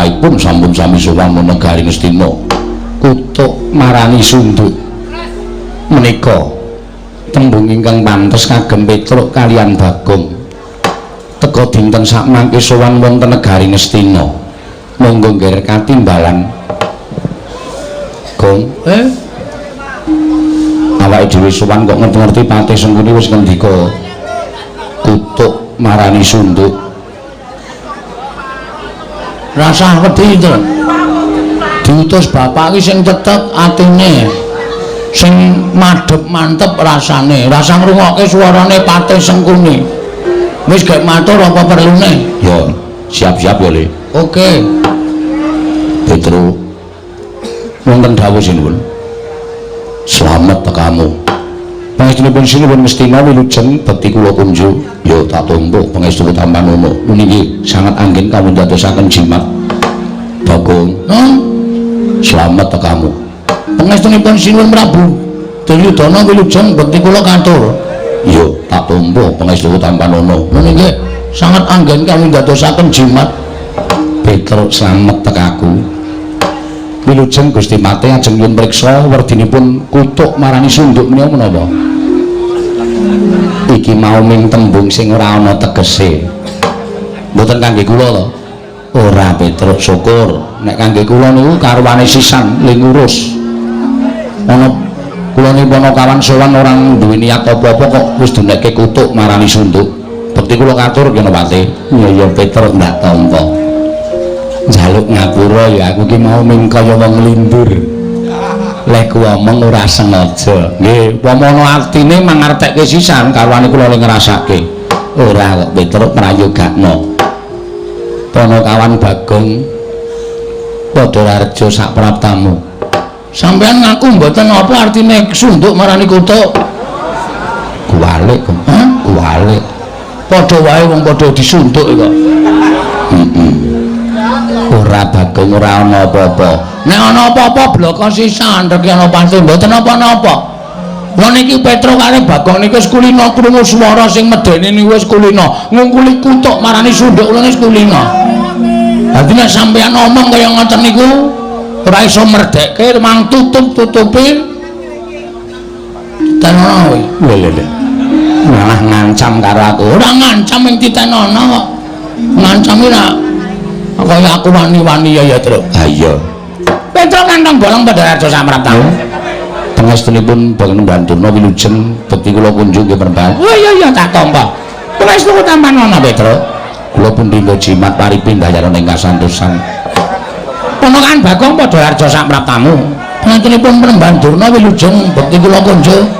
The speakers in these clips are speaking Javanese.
Sejarahipun sampun sami sowan negari Ngastina. Kutuk marani sunduk menika tembung ingkang pantes kagem Petruk kalian Bagong. Teka dinten sakmangke sowan wonten negari Ngastina. Monggo ngger katimbalan. Gong, awake dhewe sowan kok ngerti-ngerti Patih Sengkuni wis ngendika kutuk marani sunduk. Rasah wedi to. Diutus bapak iki sing tetep atine, sing madhep mantep rasane, rasah ngrungokke suarane Patih Sengkuni. Wis gek matur apa perlune? Ya, siap-siap ya, Le. Oke. Petro, wonten dawuh sinuwun. Slamet tekamu. Pangestunipun sinuwun Ngastina wilujeng bekti kula kunjuk. Ya tak tampa pangestu tampanana. Niki sangat anggen kawula dadosaken jimat. Bagong, slamet tekamu. Pangestunipun sinuwun Prabu Duryudana wilujeng bekti kula katur. Ya tak tampa pangestu tampanana. Niki sangat anggen kawula dadosaken jimat. Petruk slamet tekaku. Wilujeng Gusti Patih ajeng nyuwun priksa werdinipun kutuk marani sunduk menika menapa? Iki mau ming tembung sing ora ana tegese. Mboten kangge kula to? Ora Petruk, syukur. Nek kangge kula niku karuane sisan le ngurus. Ana kula niku ana kawan sowan ora duwe niat apa-apa kok wis dinekke kutuk marani sunduk. Bekti kula katur kene Patih. Iya ya Petruk ndak tampa. Njaluk ngapura ya aku ki mau ming kaya wong lindur. Lek ku omong ora sengaja. Nggih, upama ana artine mangartekke sisan karuane kula le ngrasake. Ora kok Petruk prayogakno. Panakawan Bagong Padhararja sak praptamu. Sampeyan ngaku mboten apa artine sunduk marani kutuk? Kuwalik, hah? Kuwalik. Padha wae wong padha disunduk kok. Heeh. Ora Bagong ora ana apa-apa. Nek ana apa-apa bloko sisan rek ana pasti mboten napa-napa. Lha niki Petruk karo Bagong niku wis kulina krungu swara sing medeni niku wis kulina. Ngungkuli kutuk marani sunduk kula wis kulina. Dadi nek sampeyan omong kaya ngoten niku ora iso merdekke mang tutup-tutupi. Titenono kowe. Lho lho. Malah ngancam karo aku. Ora ngancam ing titenono kok. Ngancami ra kaya aku wani-wani ya ya, Truk. Ha iya. Petruk kantong bolong Padhararja samraptamu. Pangestunipun Bagong Bandurna wilujeng bekti kula kunjung nggih Peremban. Oh iya iya tak tampa. Pangestu tampanana Petruk. Kula pun ringgo jimat paripi mbayaran ing kasantosan. Ponakan Bagong Padhararja samraptamu. Pangestunipun Peremban Durna wilujeng bekti kula kunjung.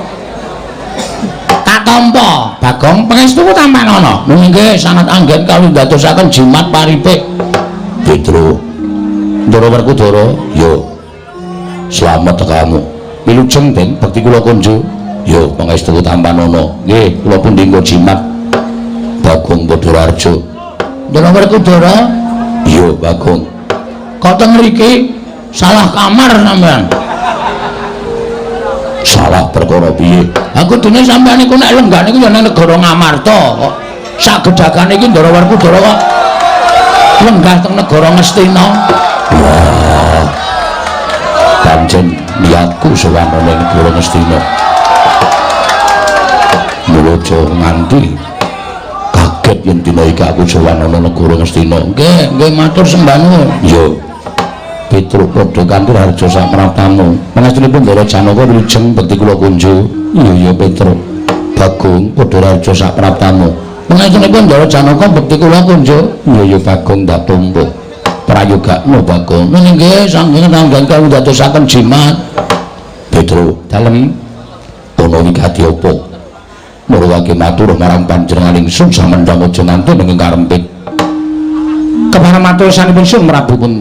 Tak tampa Bagong pangestu tampanana. Nggih sangat anggen kawula ndadosaken jimat paripi. Petro, Ndara Werkudara, yo slamet tekamu. Wilujeng Den bekti kula kunjuk. Yo pangestu tampanana. Nggih, kula pun dinggo jimat Bagong Padhararja. Ndara Werkudara? Iya, Bagong. Kok teng mriki salah kamar sampean? Salah perkara piye? Aku dene sampean niku nek lenggah niku ya nang negara Ngamarta kok. Sak gedhagane iki Ndara Werkudara kok lenggah teng negara Ngastina. Wah. Pancen niatku sowan ning negara Ngastina. Mula aja nganti kaget yen dina iki aku sowan ana negara Ngastina. Nggih, nggih matur sembah nuwun. Iya. Petruk padha kanthi harja sapraptamu. Pangestunipun Ndara Janaka wilujeng bekti kula kunjuk. Iya ya Petruk. Bagong padha harja sapraptamu. Pangestunipun Ndara Janaka bekti kula kunjuk. Iya ya Bagong tak tampa. Prayogakno Bagong. Nggih, saking tanggan kawula dadosaken jimat. Petruk, dalem ana wigati apa? Muruwake matur marang panjenengan ingsun samendhang aja nganti ing karempit. Kepareng matur sanipun Sun Prabu pun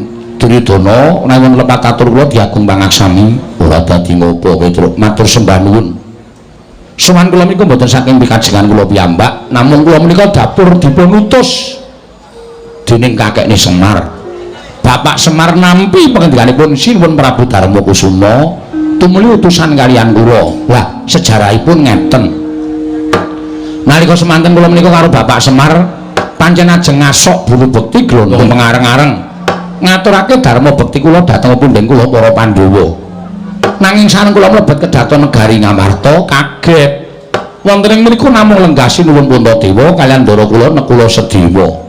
Duryudana menawi lepat atur kula diagung pangaksami ora dadi ngopo Petruk matur sembah nuwun. Sowan kula menika mboten saking pikajengan kula piyambak, namung kula menika dapur dipun utus dening kakekne Semar. Bapak Semar nampi pangendikanipun Sinuwun Prabu Darma Kusuma tumuli utusan kaliyan kula. Lah sejarahipun ngeten. Nalika semanten kula menika karo Bapak Semar pancen ajeng ngasok bulu bekti glondong pengareng-areng. Ngaturake dharma bekti kula dhateng pundheng kula para Pandhawa. Nanging sareng kula mlebet kedaton negari Ngamarta kaget. Wonten ing mriku namung lenggah Sinuwun Puntadewa kaliyan ndara kula Nekula Sedewa.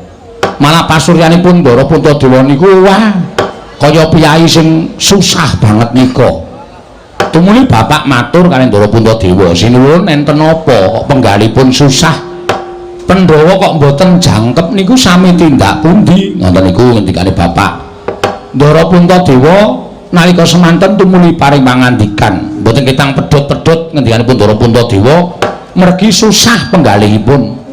Malah pasuryanipun Ndara Puntadewa niku wah kaya piyai sing susah banget nika. Tumuli bapak matur kaliyan Ndara Puntadewa, "Sinuwun enten apa kok penggalipun susah? Pandhawa kok mboten jangkep niku sami tindak pundi?" Ngoten niku ngendikane bapak. Ndara Puntadewa nalika semanten tumuli paring pangandikan, mboten ketang pedhot-pedhot ngendikanipun Ndara Puntadewa mergi susah penggalihipun.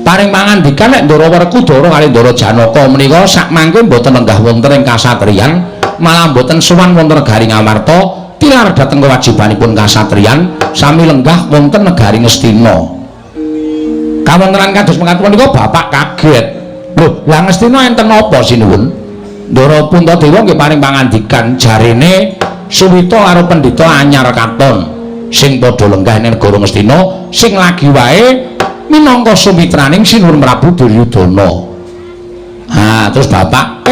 Paring pangandikan nek Ndara Werkudara kali Ndara Janaka menika sakmangke mboten lenggah wonten ing kasatriyan, malah mboten sowan wonten negari Ngamarta, tilar dhateng kewajibanipun kasatriyan, sami lenggah wonten negari Ngastina. Kawontenan kados mekaten menika bapak kaget. Lho, lah Ngastina enten apa sinuwun? Ndara Puntadewa nggih paring pangandikan jarene Suwita karo pendhita anyar katon sing padha lenggah ing negara Ngastina sing lagi wae minangka sumitraning Sinuwun Prabu Duryudana. Ha, terus bapak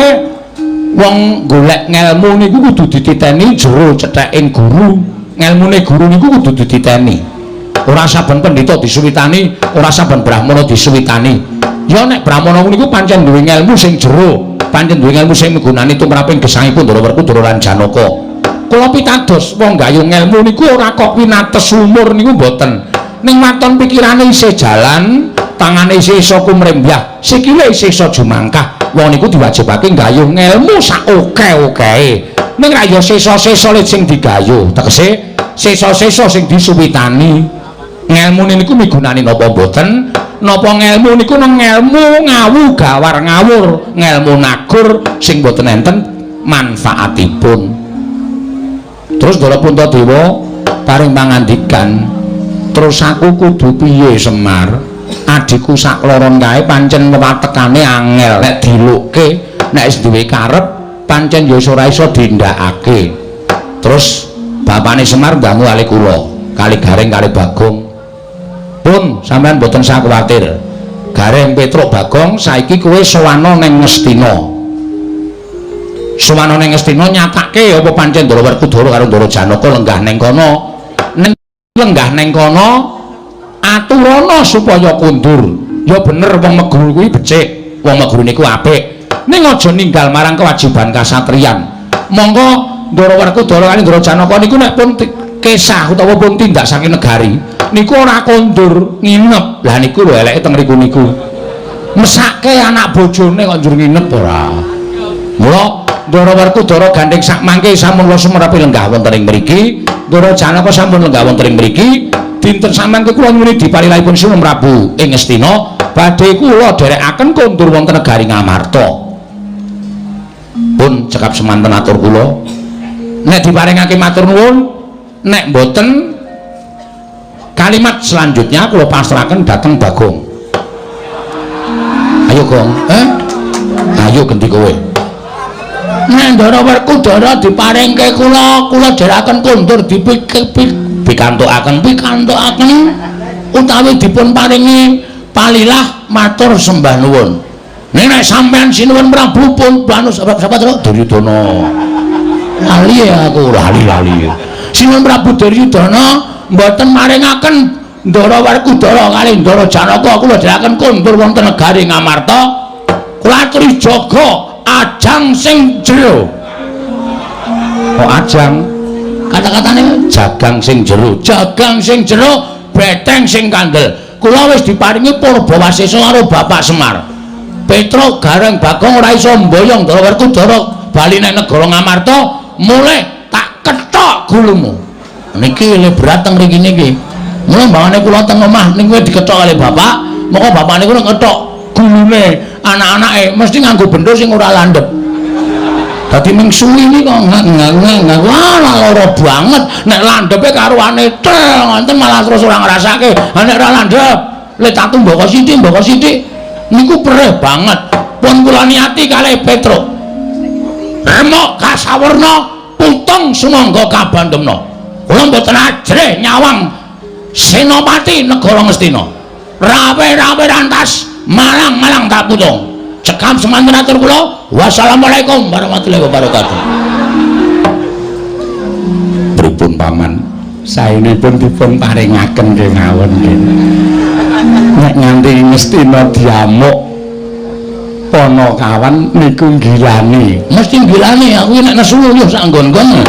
wong golek ngelmu niku kudu dititeni jero cetheking guru. Ngelmune guru niku kudu dititeni. Ora saben pendhita disuwitani, ora saben brahmana disuwitani. Ya nek brahmana niku pancen duwe ngelmu sing jero, pancen duwe ngelmu sing migunani tumraping gesangipun Ndara Werkudara lan Janaka. Kula pitados wong gayung ngelmu niku ora kok winates umur niku mboten. Ning waton pikirane isih jalan, tangane isih iso kumrembyah, sikile isih iso jumangkah. Wong niku diwajibake gayuh ngelmu sak oke-okehe. Ning ra ya sesa-sesa sing digayuh, tegese sesa-sesa sing disuwitani. Ngelmune niku migunani napa mboten? Napa ngelmu niku nang ngelmu ngawu gawar ngawur, ngelmu nagur sing mboten enten manfaatipun. Terus Ndara Puntadewa paring pangandikan, terus aku kudu piye Semar? Adhiku sakloron kae pancen wewatekane angel nek dilukke, nek wis duwe karep pancen ya ora iso dindakake. Terus bapane Semar ndangu kali kula, kali Gareng kali Bagong. Pun sampean mboten usah kuwatir. Gareng Petruk Bagong saiki kowe sowana ning Ngastina. Sowana ning Ngastina nyatake apa pancen Ndara Werkudara karo Ndara Janaka lenggah ning kono. Ning lenggah ning kono aturana supaya kundur. Ya bener wong meguru kuwi becik, wong meguru niku apik. Ning aja ninggal marang kewajiban kasatriyan. Monggo Ndara Werkudara kali Ndara Janaka niku nek pun kesah utawa pun tindak saking negari niku ora kondur nginep. Lah niku lho eleke teng mriku niku. Mesake anak bojone kok njur nginep ora. Mula Ndara Werkudara gandeng sakmangke sampun kula sumerepi lenggah wonten ing mriki, Ndara Janaka sampun lenggah wonten ing mriki. Dinten samangke kula nyuwun diparilahipun Sinuwun Prabu ing Ngastina badhe kula dherekaken kondur wonten negari Ngamarta. Pun cekap semanten atur kula. Nek diparingake matur nuwun, nek mboten kalimat selanjutnya kula pasrahaken dhateng Bagong. Ayo Gong, Ayo gendi kowe. Nek Ndara Werkudara diparingke kula, kula dherekaken kondur pikantukaken utawi dipun paringi palilah matur sembah nuwun. Nek sampean Sinuwun Prabu pun anu sapa terus Duryudana. Lali aku lali. Sinuwun Prabu Duryudana mboten maringaken Ndara Werkudara kali Ndara Janaka kula dherekaken kondur wonten negari Ngamarta. Kula aturi jaga ajang sing jero. Kok ajang? Kata-katane jagang sing jero, jagang sing jero, beteng sing kandel. Kula wis diparingi purba wasesa karo Bapak Semar. Petruk Gareng Bagong ora iso mboyong Ndara Werkudara bali nang negara Ngamarta, mulih tak kethok gulumu. Niki le berat teng mriki niki. Mula mbangane kula teng omah niku dikethok kali bapak, moko bapak niku ngethok gulune anak-anake mesti nganggo bendo sing ora landhep. Dadi ming suwi iki kok ngeng wah lara banget. Nek landhepe karuane tel ngoten malah terus ora ngrasake. Ha nek ora landhep, le tatu mboko sithik niku perih banget. Pun kula niati kalih Petruk. Remuk kasawerna putung sumangga kabandemna. Kula mboten ajrih nyawang senopati negara Ngastina. Rawe-rawe rantas, malang-malang tak putung. Cekap semanten atur kula. Wassalamualaikum warahmatullahi wabarakatuh. Pripun paman? Saenipun dipun paringaken kemawon nggih. Nek nganti Ngastina diamuk Panakawan niku nggilani. Mesti nggilani, aku nek nesu yo sak nggon-nggon.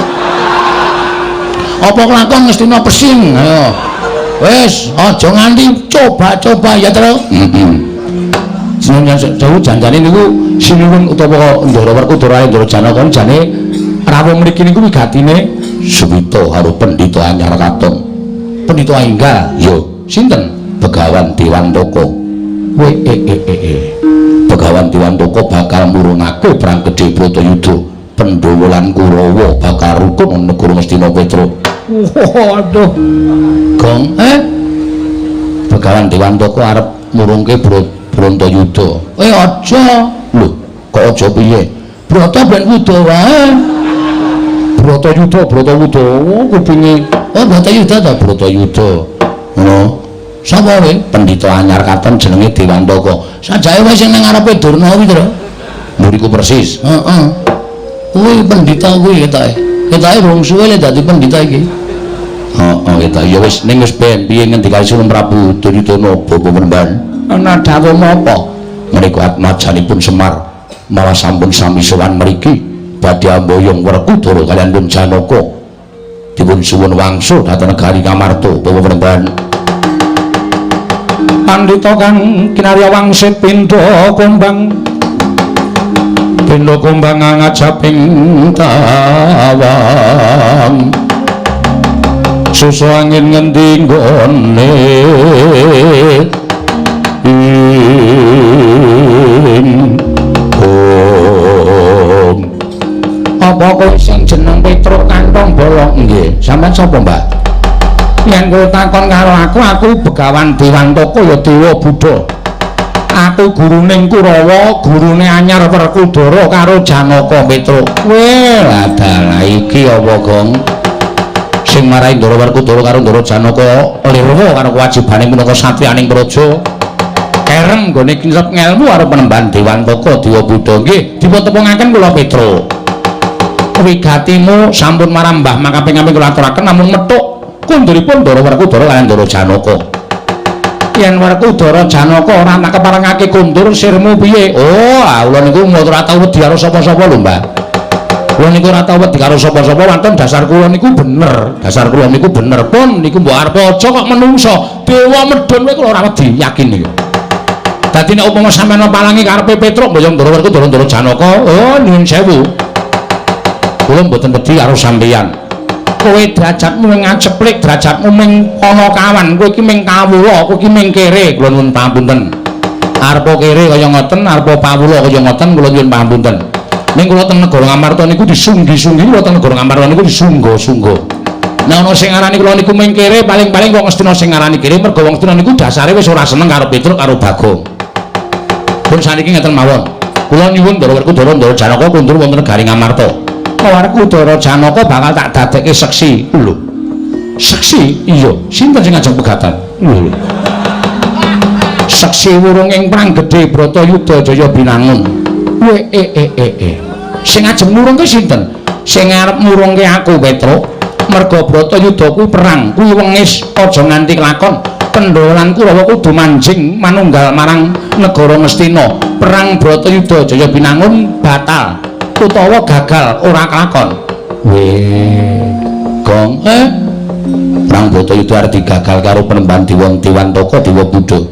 Apa kelakon Ngastina pesing? Ayo. Wis, aja nganti coba-coba ya, Tru. Heeh. Sinuwun sewu janjane niku sinuwun utawa Ndara Werkudara Ndara Janaka jane rawuh mriki niku wigatine Suwita karo Pendhita Anyar Katon. Pendhita enggal? Ya, sinten? Begawan Dewantaka. We e e e e. Begawan Dewantaka bakal murungake perang gedhe Bratayuda. Pandhawa lan Kurawa bakal rukun negara Ngastina Petruk. Waduh. Gong, Begawan Dewantaka arep murungke Bratayuda. Aja. Lho, kok aja piye? Brata ben wuda wae. Bratayuda, Bratayuda, kupinge. Oh, Bratayuda ta, Bratayuda. Ngono. Sapa kowe? Pendhita Anyar Katon jenenge Dewantaka. Sajake wae sing nang ngarepe Durna kuwi to. Mburiku persis. Heeh. Kuwi pendhita kuwi ketoke. Ketoke rung suwe le dadi pendhita iki. Heeh, ketoke. Ya wis ning wis ben piye ngendikane Sinuwun Prabu Duryudana bapa Penemban. Ana dawuh napa? Menika atmajanipun Semar malah sampun sami sowan mriki badhe amboyong Werkudara kaliyan pun Janaka. Dipun suwun wangsul dhateng negari Ngamarta bapa Penemban. Pandhita kang kinarya wangsit pindha kumbang. Pindha kumbang ngajaping tawang. Susu angin ngendi nggone ing om. Apa kowe sing jeneng Petruk kantong bolong? Nggih. Sampeyan sapa, Mbak? Yen kowe takon karo aku, aku Begawan Dewantaka ya Dewa Buddha. Aku guruning Kurawa, gurune Anyar Werkudara karo Janaka Petruk. Weh, ladalah iki apa, Gong? Sing marai Ndara Werkudara karo Ndara Janaka lirwa karo kewajibane minangka satriyaning praja. Kereng nggone kincep ngelmu karo Penemban Dewantaka Dewa Buddha. Nggih, dipun tepungaken kula Petruk. Wigatimu sampun marambah makaping-kaping kula aturaken namung methuk kunduripun Ndara Werkudara kaliyan Ndara Janaka. Yen Werkudara Janaka ora tak keparengake kundur sirmu piye? Oh, kula niku ora tau wedi karo sapa-sapa lho, Mbah. Kula niku ora tau wedi karo sapa-sapa, wonten dasar kula niku bener. Dasar kula niku bener pun niku mbok arep aja kok menungso. Dewa medhun kowe kula ora wedi, yakin niku. Dadi nek upama sampeyan palangi karepe Petruk mboyong Ndara Werkudara Ndara Janaka, oh nyuwun sewu. Kula mboten wedi karo sampeyan. Kowe derajatmu ming ngaceplik, derajatmu ming Panakawan, kowe iki ming kawula, kowe iki ming kere. Kula nyuwun pangapunten. Arepa kere kaya ngoten, arepa pawula kaya ngoten, kula nyuwun pangapunten. Ning kula teng negara Ngamarta niku disunggi-sunggi, kula teng negara Ngamarta niku disungga-sungga. Nek ana sing ngarani kula niku ming kere, paling-paling wong Ngastina sing ngarani kere, mergo wong Ngastina niku dasare wis ora seneng karo Petruk karo Bagong. Pun saniki ngeten mawon. Kula nyuwun Ndara Werkudara Ndara Janaka kundur wonten negari Ngamarta. Werkudara Janaka bakal tak dadekke seksi. Lho. Seksi? Iya. Sinten sing ngajeng pegatan? Lho. Seksi wurung ing perang gedhe Bratayuda Jaya Binangun. We e e e e. Sing ajeng murungke sinten? Sing arep murungke aku Petruk. Merga Bratayuda kuwi perang, kuwi wengis aja nganti kelakon. Pandhawa lan Kurawa kudu manjing manunggal marang negara Ngastina. Perang Bratayuda Jaya Binangun batal utawa gagal ora kelakon. Weh, Gong, Perang Bratayuda arep digagal karo Penemban Dewantaka Dewa Buddha.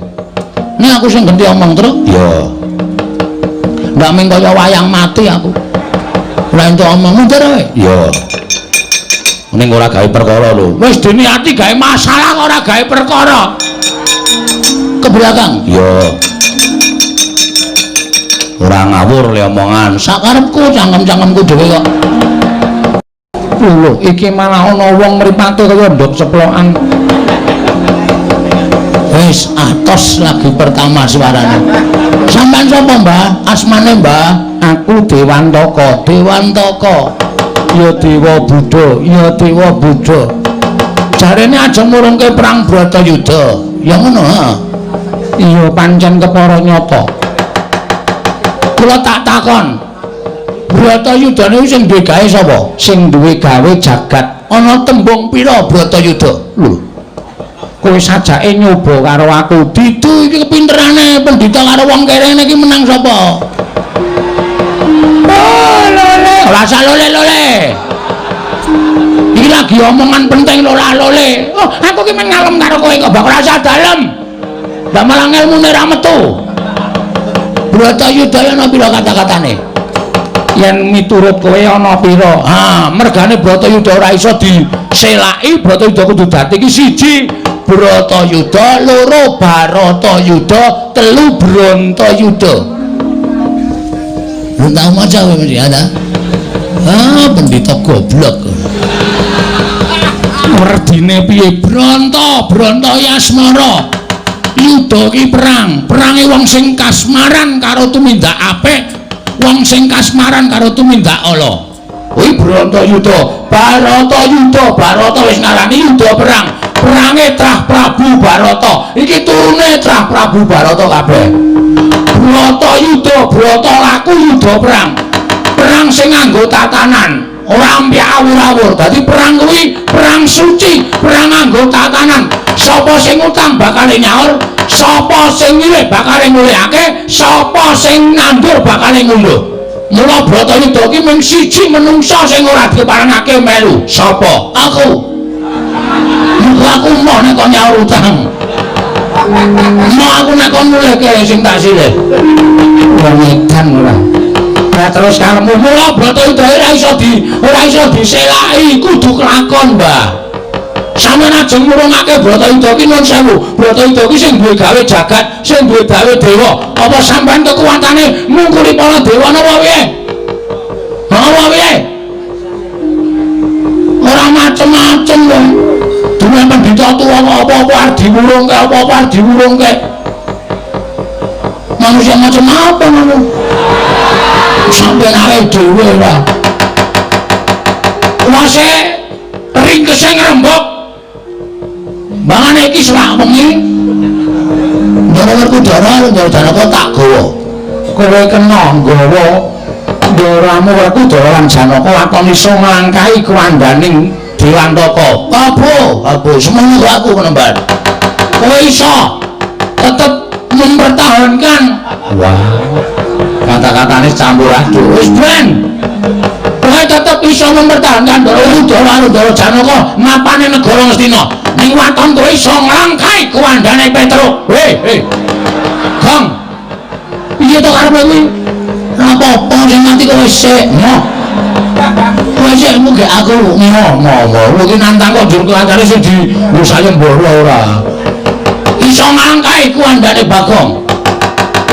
Nek aku sing genti omong, Truk. Ya. Ndak ming kaya wayang mati aku. Ora entuk omong mundur kowe. Ya. Ning ora gawe perkara lho. Wis diniati gawe masalah ora gawe perkara. Ke belakang. Ya. Ora ngawur le omongan. Sakarepku cangkem-cangkemku dhewe kok. Lho, iki malah ana wong mripate kaya ndok ceplokan. Wis atos lagi pertama suarane. Sampeyan sapa, Mbah? Asmane, Mbah? Aku Dewantaka. Dewantaka. Ya Dewa Buddha, ya Dewa Buddha. Jarene aja murungke perang Bratayuda. Ya ngono, ha. Iya pancen kepara nyata. Kula tak takon. Bratayuda niku sing duwe gawe sapa? Sing duwe gawe jagat. Ana tembung pira Bratayuda? Lho. Kowe sajake nyoba karo aku. Didu iki kepinterane pendhita karo wong kerene iki menang sapa? Oh, lole. Ora usah lole-lole. Iki lagi omongan penting lola-lole. Oh, aku ki men ngalem karo kowe kok bakal ora usah dalem. Lah malah ngelmune ra metu. Bratayuda ana pira kata-katane? Yen miturut kowe ana pira? Ha, mergane Bratayuda ora iso diselaki, Bratayuda kudu dadi iki siji Bratayuda, loro Baratayuda, telu Brantayuda. Lu tau maca kowe mesti ana. Ah, pendhita goblok. Werdine piye? Branta, Branta Yasmara. Yuda ki perang, perange wong sing kasmaran karo tumindak apik, wong sing kasmaran karo tumindak ala. Kuwi Bratayuda, Baratayuda, Barata wis ngarani yuda perang. Perange Trah Prabu Barata. Iki turune Trah Prabu Barata kabeh. Bratayuda, Brata laku yuda perang. Perang sing nganggo tatanan, ora ampyak awur-awur. Dadi perang kuwi perang suci, perang nganggo tatanan. Sapa sing utang bakale nyaur, sapa sing nyilih bakale ngulihake, sapa sing nandur bakale ngunduh. Mula Bratayuda ki mung siji menungsa sing ora diparengake melu. Sapa? Aku. Muga aku moh nek kon nyaur utang. Moh aku nek kon ngulihke sing tak silih. Wong edan ora. Lah terus karepmu mula Bratayuda ora iso diselaki, kudu kelakon, Mbah. Sampeyan ajeng ngurungake Bratayuda ki nuwun sewu. Bratayuda ki sing duwe gawe jagat, sing duwe gawe dewa. Apa sampeyan kekuatane mungkuli para dewa napa piye? Napa piye? Ora macem-macem lho. Duwe pendhita tuwa kok apa-apa arep diwurungke, apa-apa arep diwurungke. Manusia macam apa ngono? Sampeyan awake dhewe ora. Kuwase ringkese ngrembug. Bangane iki selak wengi Ndara Werkudara karo Ndara Janaka tak gawa. Kowe kena nggawa ndaramu Werkudara lan Janaka lakon iso nglangkahi kuwandaning Dewantaka. Apa? Apa semono kok aku penemban. Kowe iso tetep mempertahankan. Wah. Kata-katane campur aduk. Wis ben. Kowe tetep iso mempertahankan Ndara Werkudara karo Ndara Janaka mapane negara Ngastina. Ning waton kowe iso nglangkahi kuwandane Petruk. Hei, hei. Gong. Piye to karepe kuwi? Ora apa-apa sing mati kowe sik. Moh. Kowe sik mung gek aku. Moh, moh, moh. Kowe iki nantang kok njur kancane sing di sayembara ora. Iso nglangkahi kuwandane Bagong.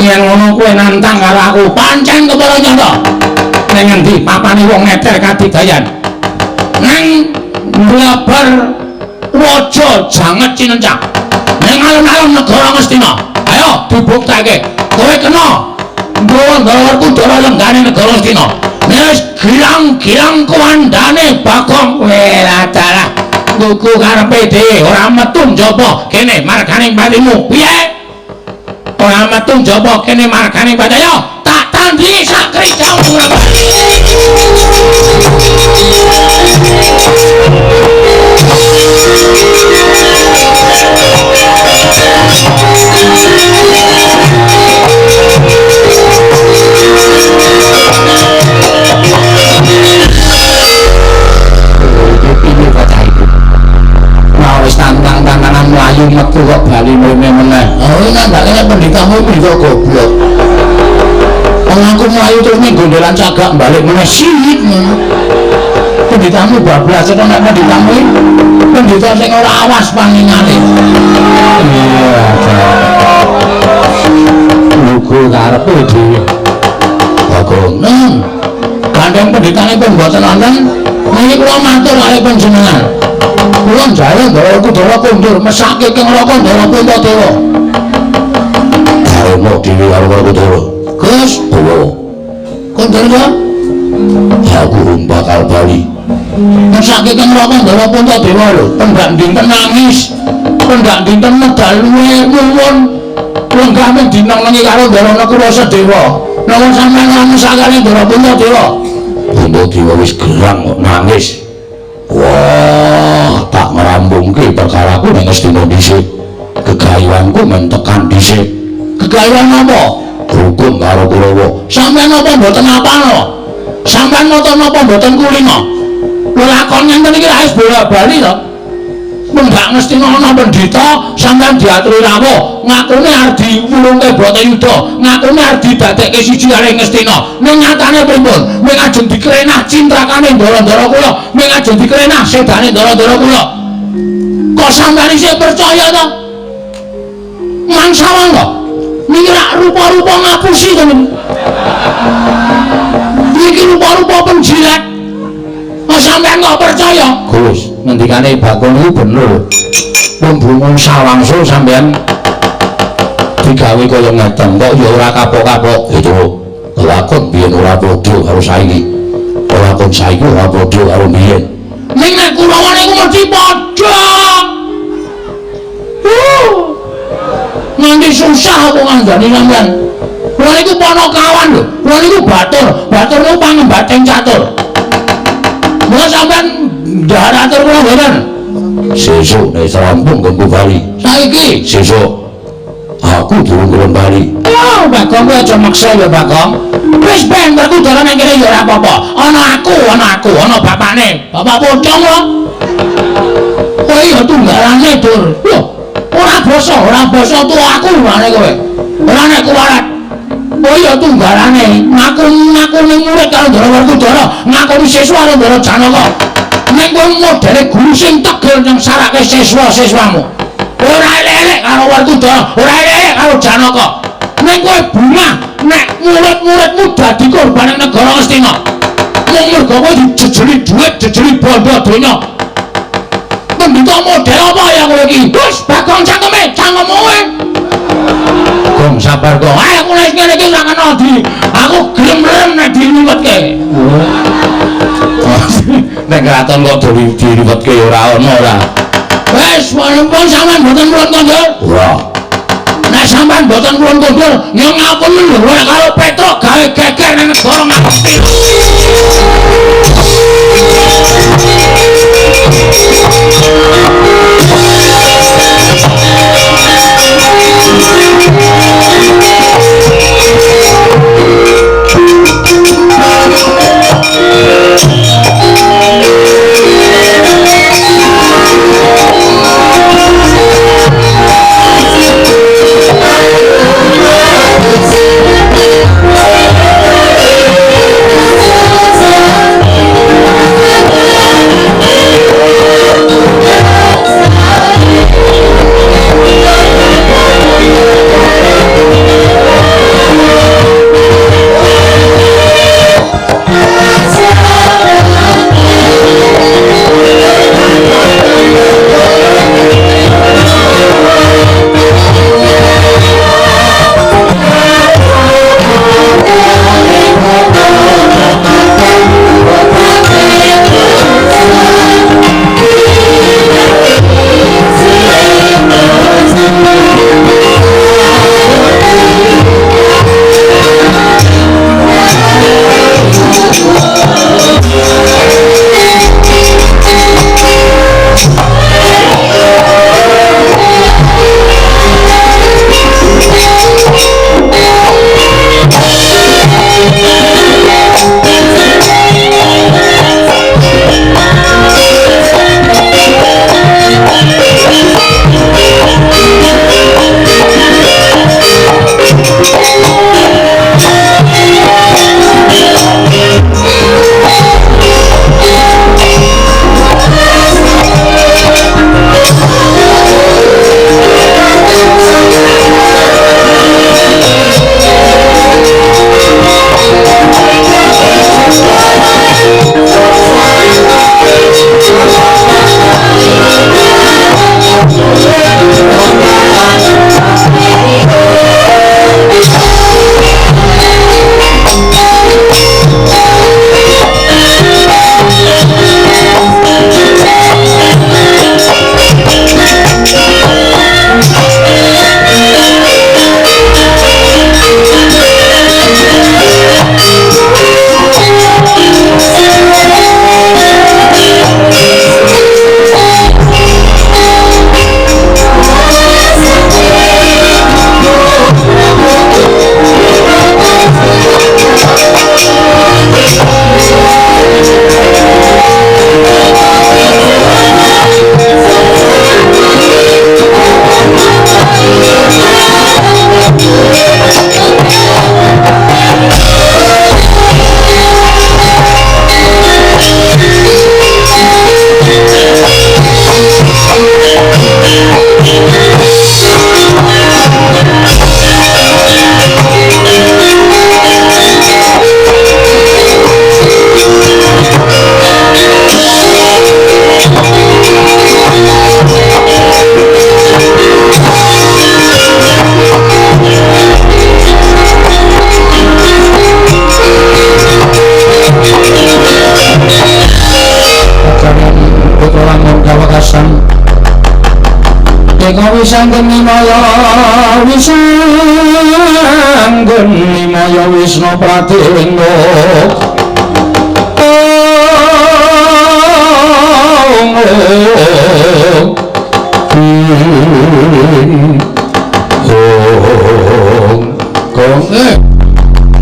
Yen ngono kowe nantang karo aku, pancen kepara nyata. Ning ngendi papane wong ngeter kadidayan? Nang mlebar waja janget cinencak. Ning alun-alun negara Ngastina. Ayo dibukteke. Kowe kena nggawa Ndara Werkudara lenggane negara Ngastina. Wis gilang-gilang kuwandane Bagong. Welah dalah. Nggugu karepe dhewe ora metu njaba kene marganing patimu. Piye? Ora metu njaba kene marganing patimu. Ayo tak tandingi sak krijang. Tantang-tantangan mlayu metu kok bali mrene meneh. Oh, nandake nek pendhitamu pendhita goblok. Wong aku mlayu terus ning gondelan cagak balik meneh siit ngono. Pendhitamu bablas kok nek pendhitamu iki pendhita sing ora awas paningane. Iya, lugu karepe dhewe. Bagong. Neng. Gandeng pendhitane pun mboten wonten. Niki kula matur kalih panjenengan. Kula njaluk Ndara Werkudara kondur mesake keng Raka Ndara Puntadewa. Darma dhewe karo Werkudara. Gus, owo. Kondur kok? Aku bakal bali. Mesake keng Raka Ndara Puntadewa lho, pendak dinten nangis, pendak dinten medal luwe nuwun lenggah mung dinenengi karo Ndara Nakula Sadewa. Napa sampeyan ngamusakane Ndara Puntadewa? Puntadewa wis gerang kok nangis. Wah, tak ngrambungke perkaraku ning Ngastina dhisik. Gegayuhanku men tekan dhisik. Gegayuhan napa? Rukun karo Kurawa. Sampeyan napa mboten apal? Sampeyan nata napa mboten kulina? Lelakon ngenten iki ra wis bola-bali to. Menggak Ngastina ana pendhita, sampeyan diaturi rawuh, ngakune arep diwulungke Bratayuda, ngakune arep didadekke siji karo Ngastina. Ning nyatane pripun? Ming ajeng dikrenah cintrakane ndara-ndara kula, ming ajeng dikrenah sedane ndara-ndara kula. Kok sampeyan isih percaya to? Mangsawang kok. Niki rak rupa-rupa ngapusi to niki. Niki rupa-rupa penjilat. Kok sampeyan kok percaya? Gus, ngendikane Bagong niku bener. Pun sawangsul sampeyan digawe kaya ngeten kok ya ora kapok-kapok gitu. Lakon biyen ora padha karo saiki. Lakon saiki ora padha karo biyen. Ning nek Kurawa niku mesti padha. Nganti susah aku ngandani sampeyan. Kula niku panakawan lho. Kula niku batur. Batur niku pangembating catur. Mula sampeyan ndahar atur kula mboten. Sesuk nek rampung nggonku bali. Saiki sesuk aku durung gelem bali. Oh, Bagong kowe aja maksa ya, Bagong. Wis ben Werkudara nang kene ya ora apa-apa. Ana aku, ana aku, ana bapakne. Bapak pocong lho. Kowe ya tunggalane, Dur. Lho, ora basa tuwa aku mane kowe. Ora nek kuwarat. Kowe ya tunggalane, ngaku-ngakuni murid karo Ndara Werkudara, ngakoni siswa karo Ndara Janaka. Nek kowe modele guru sing tegel nyengsarake siswa-siswamu. Ora elek-elek karo Werkudara, ora elek-elek karo Janaka. Nek kowe bungah nek murid-muridmu dadi korban ing negara Ngastina. Mung mergo kowe dijejeli dhuwit, jejeli bondo donya. Pendhita model apa ya kowe iki? Wis Bagong cangkeme, cangkemmu kowe. Gong sabar kok. Ayo aku nek ngene iki ora kena di. Aku gelem-gelem nek diliwetke. Nek kraton kok diliwetke ya ora ono ora. Wis pun sampean mboten purun kondur. Ora. Nek sampean mboten purun kondur, ya ngapunten lho ora karo Petruk gawe geger nang negara Ngasti. Wisanggeni maya wisanggeni maya Wisnu Pradewa.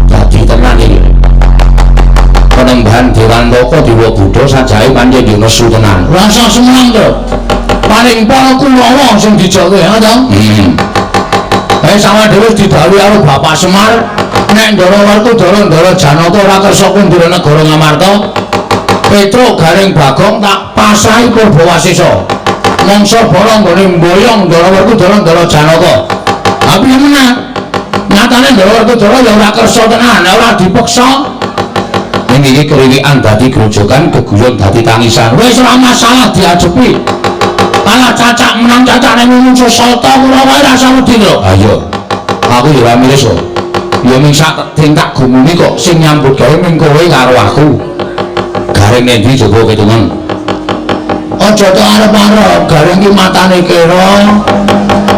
Dadi tenan iki. Penembahan Dewantaka Dewa Buddha sajahe pancen yo nesu tenan. Rasa seneng to. Paling pol Kurawa sing dijoke ha to. Sama dhewe didhawuhi karo Bapak Semar nek Ndara Werkudara Ndara Janaka ora kersa kundur negara Ngamarta, Petruk Gareng Bagong tak pasrahi Purbawasesa. Mangsa bara nggone mboyong Ndara Werkudara Ndara Janaka. Ha piye meneh? Nyatane Ndara Werkudara ya ora kersa tenan, ora dipeksa. Ning iki kriwikan dadi grojogan, geguyon dadi tangisan. Wis ora masalah diajepi. Kalah cacak menang cacak ning mungsuh Sata Kurawa rasa wedi lho. Ha iya. Aku ya ora miris kok. Ya ming sak tak gumuni kok sing nyambut gawe ming kowe karo aku. Gareng endi coba ketungan. Aja tok arep-arep, gareng ki matane kira,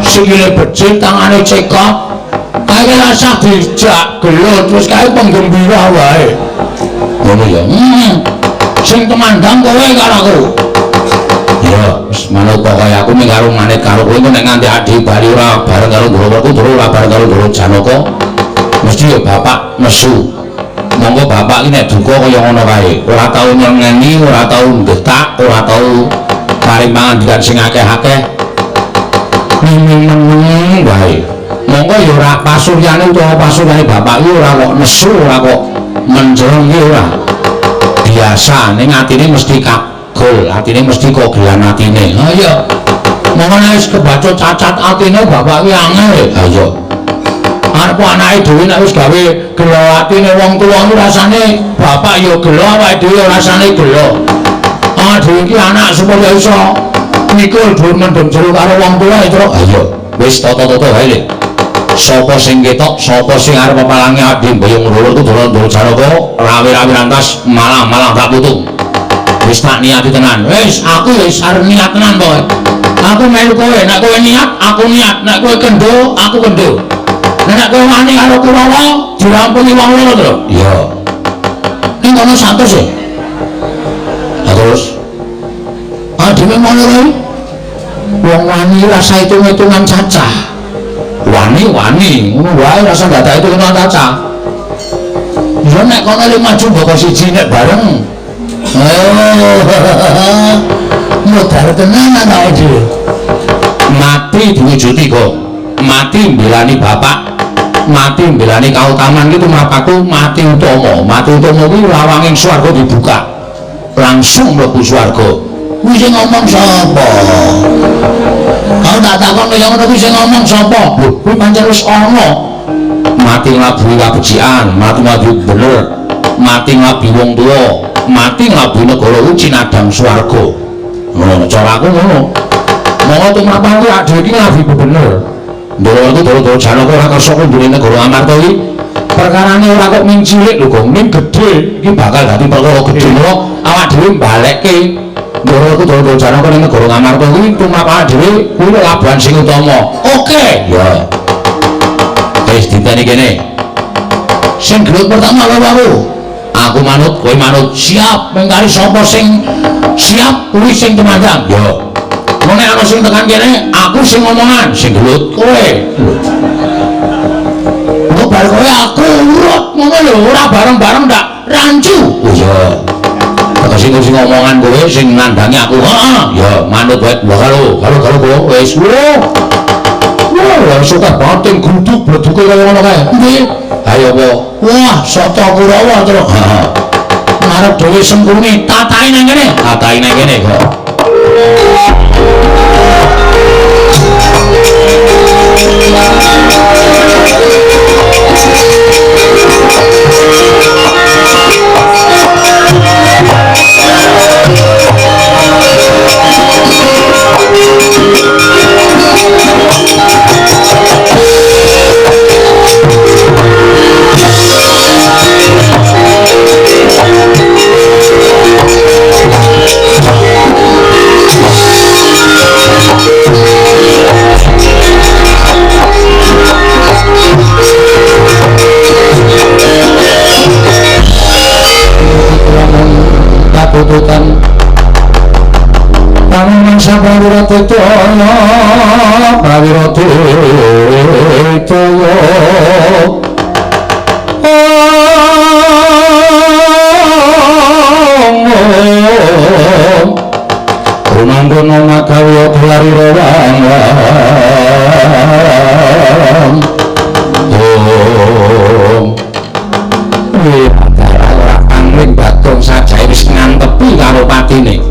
sikile becik, tangane cekok. Kae rasa dijak gelut terus kae penggembira wae. Ngono ya. Sing tumandang kowe karo aku. Ya, wis manut pokoke aku ming karo manit karo kowe nek nganti adi bali ora bareng karo Ndara Werkudara ora bareng karo Ndara Janaka mesti ya bapak nesu. Monggo bapak iki nek duka kaya ngono kae, ora tau nyengeni, ora tau nggetak, ora tau paring pangandikan sing akeh-akeh. Meneng wae. Monggo ya ora pasuryane utawa pasuryane bapak iki ora kok nesu, ora kok menjereng iki ora. Biasa ning atine mesti kagol, atine mesti kogelan atine. Ha iya. Monggo nek wis kebacut cacat atine bapak iki angel. Ha iya. Arep anake dhewe nek wis gawe gelo atine wong tuwa ku rasane bapak ya gelo, awake dhewe ya rasane gelo. Ah dhewe iki anak supaya iso mikul dhuwur mendem jero karo wong tuwa ya, Truk. Ha iya. Wis tata-tata wae le. Sapa sing ketok, sapa sing arep pepalangi abdi mboyong Ndara Werkudara Ndara Janaka, rawe-rawe rantas malah-malah tak putu. Wis tak niati tenan. Wis, aku wis arep niat tenan pokoke. Aku melu kowe, nek kowe niat, aku niat, nek kowe kendho, aku kendho. Nek kowe wani karo Kurawa, dirampungi wong loro to. Iya. Ning kono 100 e. Lah terus dhewe ngono kuwi. Wong wani rasa hitung-hitungan cacah. Wani-wani, ngono wae rasa dadak hitung-hitungan cacah. Ya nek kono le maju mboko siji nek bareng. Oh, modar tenan awake dhewe. Mati diwujudi kok. Mati mbelani bapak, mati mbelani kautaman iki tumrapku mati utama. Mati utama kuwi lawanging swarga dibuka. Langsung mlebu swarga. Kuwi sing ngomong sapa? Kau tak takon kaya ngono kuwi sing ngomong sapa? Lho, kuwi pancen wis ana. Mati nglabuhi kabecikan, mati nglabuhi bener, mati nglabuhi wong tuwa, mati nglabuhi negara kuwi cinadang swarga. Ngono cara aku ngono. Monggo tumrapan kuwi dhewe iki nglabuhi bener. Ndara Werkudara Ndara Janaka ora kersa kundure negara Amarta iki. Perkarane ora kok ming cilik lho, Gong, ming gedhe. Iki bakal dadi perkara gedhe lho. Awak dhewe mbalekke Ndara Werkudara Ndara Janaka ning negara Ngamarta kuwi tumrap dhewe kuwi labuhan sing utama. Oke. Ya. Wis diteni kene. Sing gelut pertama lho aku. Aku manut, kowe manut. Siap, mengkari sapa sing siap kuwi sing tumandang. Ya. Nek ana sing tekan kene, aku sing ngomongan, sing gelut kowe. Engko bar kowe aku urut ngono lho, ora bareng-bareng ndak rancu. Oh iya. Sing sing ngomongan kowe sing nandangi aku. Heeh. Ya manut wae. Lho karo karo karo wis. Wah, suka banget gruduk bleduke kaya ngono kae. Endi? Ayo apa? Wah, Sata Kurawa terus. Heeh. Ngarep dhewe Sengkuni, tatahe nang kene. Tatahe nang kene kok. Kabutan Pamangsa Prawira Titaya Prawira Titaya Rumanggono makawiya kelari rawang Om Wih, ora angling Bagong sajae wis ngantepi karo patine.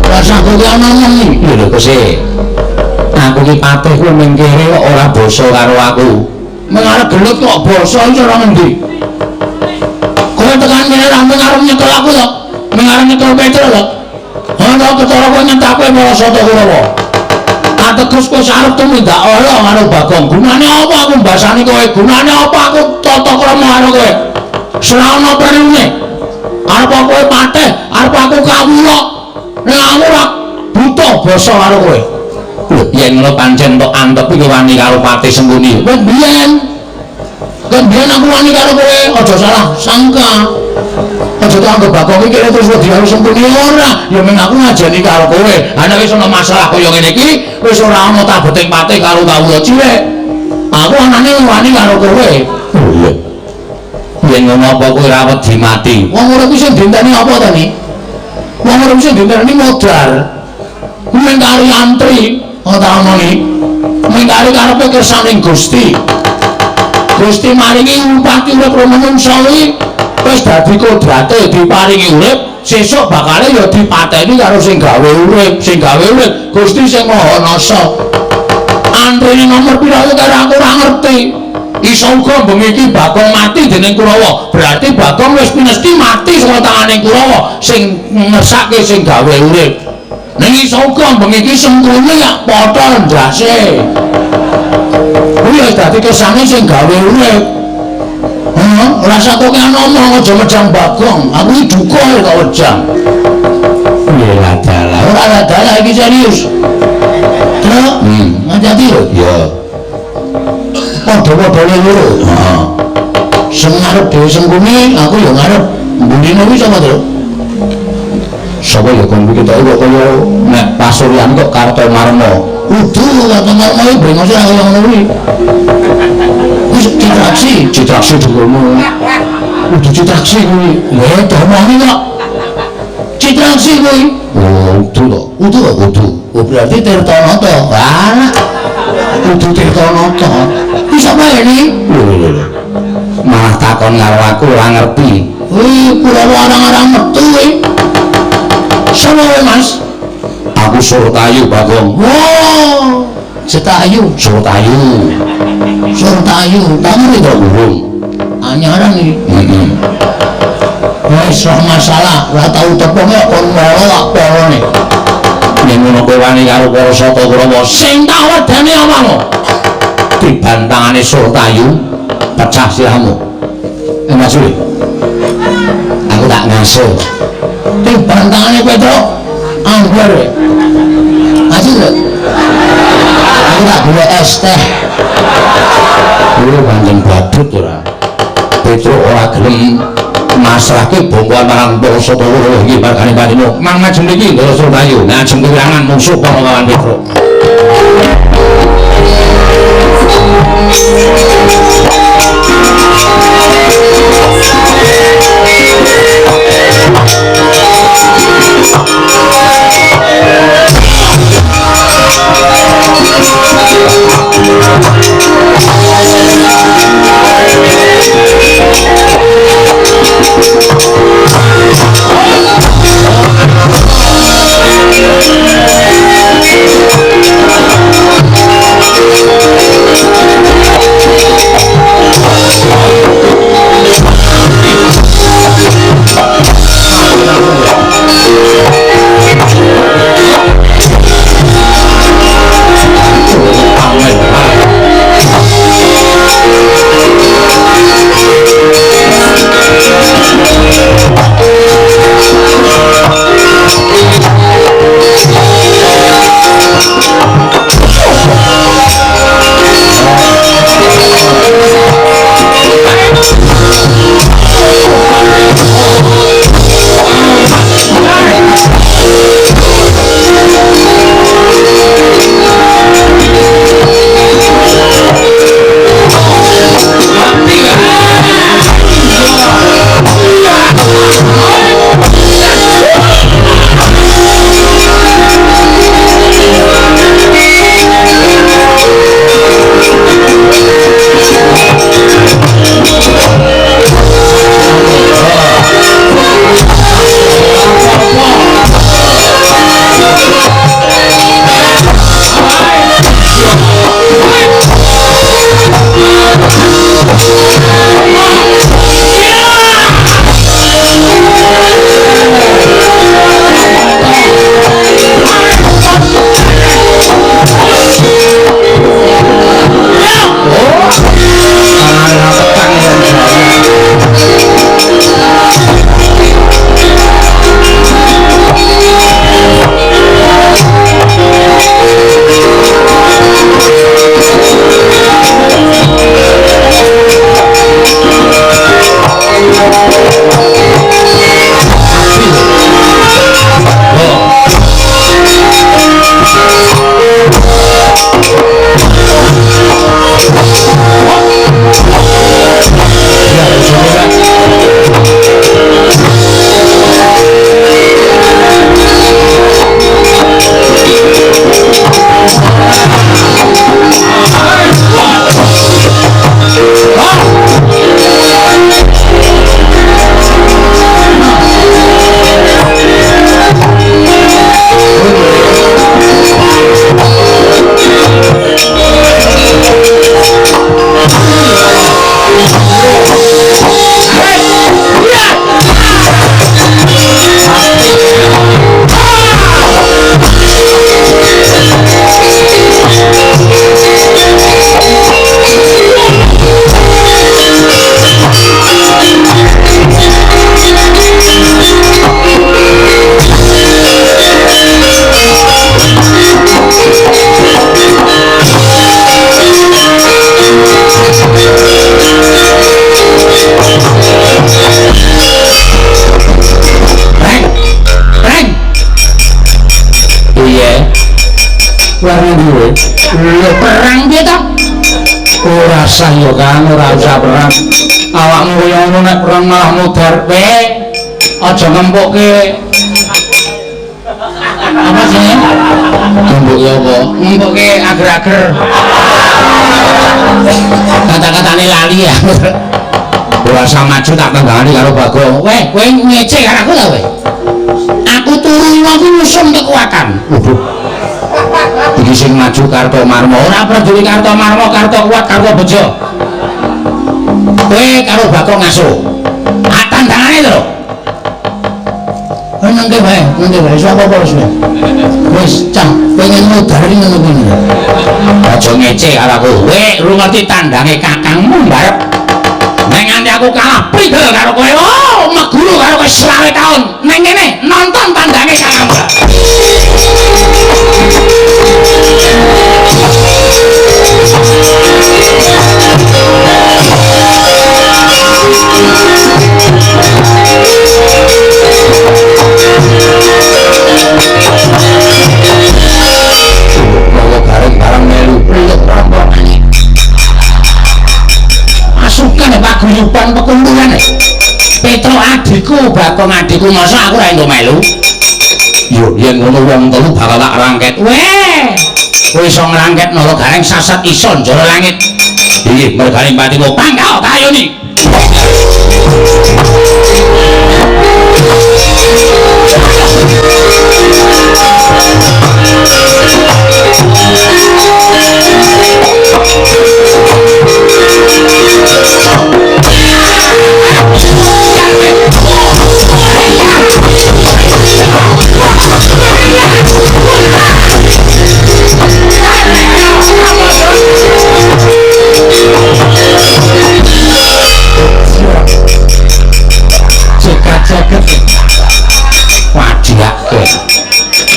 Rasa kowe ana ngene lho Gusti. Aku ki patih kuwi ning kene kok ora basa karo aku. Mung arep gelut kok basa iki ora ngendi. Kowe tekan kene ra mung arep nyekel aku to. Mung arep nyekel Petro to. Ana ketara kowe nyentake para Sata Kurawa. Ateges kowe arep tumindak ala karo Bagong. Gunane apa aku mbasani kowe? Gunane apa aku tata krama karo kowe? Serana perlune. Arep kowe patih, arep aku kawula. Nek aku ora butuh basa karo kowe. Lho, yen ngono pancen tok antep iki wani karo Patih Sengkuni. Kowe biyen. Kowe biyen aku wani karo kowe, aja salah sangka. Aja tak anggap Bagong iki terus wedi karo Sengkuni ora. Ya mung aku ngajeni karo kowe. Ha nek wis ana masalah kaya ngene iki, wis ora ana tabeting patih karo kawula cilik. Aku anane wani karo kowe. Lho. Yen ngono apa kowe ora wedi mati? Wong urip iki sing dinteni apa to, Ni? Wong urip sing dinteni modal. Mung kari antri, ora tak omongi. Mung kari karepe kersaning Gusti. Gusti maringi upati urip manungsa kuwi wis dadi kodrate diparingi urip, sesuk bakale ya dipateni karo sing gawe urip, sing gawe urip Gusti sing Maha Nasa. Antrine nomor pira kuwi karo aku ora ngerti. Iso uga bengi iki Bagong mati dening Kurawa. Berarti Bagong wis pinesti mati saka tangane Kurawa sing ngersake sing gawe urip. Ning iso uga bengi iki Sengkuni ya potol ndase. Kuwi wis dadi kersane sing gawe urip. Heeh, ora sak kok ngomong aja mejang Bagong. Aku iki duka kok wejang. Piye ladalah? Ora ladalah iki serius. Truk, ngajati lho. Ya. Padha-padha loro. Heeh. Sing ngarep dhewe Sengkuni, aku ya ngarep. Mbuline kuwi sapa, Truk? Sapa ya kon iki ketoke kok kaya nek pasuryan kok Kartomarma. Udu Kartomarma iki brengose ora kaya ngono kuwi. Wis Citraksi, Citraksi dikono. Udu Citraksi kuwi. Lha domongi kok. Citraksi kuwi. Oh, udu to. Udu kok udu. Oh, berarti Tirtanata. Lah. Udu Tirtanata. Kuwi sapa ini? Lho lho. Malah takon karo aku ora ngerti. Kuwi Kurawa arang-arang metu kuwi. Sapa kowe, Mas? Aku Surtayu, Bagong. Wow, Setayu, Surtayu. Surtayu, tak ngerti to, Gurung. Anyaran iki. Heeh. Wis ora masalah, ora tau tepung kok kon moro tak porone. Yen ngono kowe wani karo para Sata Kurawa, sing tak wedeni awakmu. Dibantangane Surtayu, pecah sirahmu. Mas Suli. Aku tak ngasuh. Dibantangane Petruk angger. Maju lho. Aku tak golek es teh. Kuwi pancen badut ora. Petruk ora gelem masrahke bongkoan marang para Sata Kurawa iki margane Pandino. Mang majeng niki Ndara Surtayu, ngajeng kewirangan mungsuh para kawan Petruk. Rasah ya Kang, ora usah perang. Awakmu kaya ngono nek perang malah mudhar kowe. Aja ngempukke apa sih? Ngempukke apa? Ngempukke ager-ager. Kata-katane lali ya. Ora usah maju tak tanggane karo Bagong. Weh, kowe ngece karo aku ta kowe? Aku turu aku nyusun kekuatan. Waduh. Iki sing maju Kartomarma. Ora peduli Kartomarma, Karto kuat, Karto bejo. Kowe karo Bagong ngaso. Ah tandangane lho. Nengke wae, nengke wae, iso apa-apa wis. Wis cah, pengen mudhar iki ngono kuwi. Aja ngece karo aku. Kowe ora ngerti tandange kakangmu mbarep. Nek nganti aku kalah prigel karo kowe. Oh, meguru karo kowe 20 taun. Neng kene nonton tandange kakangmu. Bawa bareng-bareng melu peluk rombongane. Pasukan paguyuban pekumpulan. Petro adikku, Bagong adikku, masa aku ora entuk melu? Yo yen ngono wong telu bakal tak rangket. Weh, kowe iso ngrangket nala gareng sasat iso njara langit. Iki mergane patimu pangkal kayoni.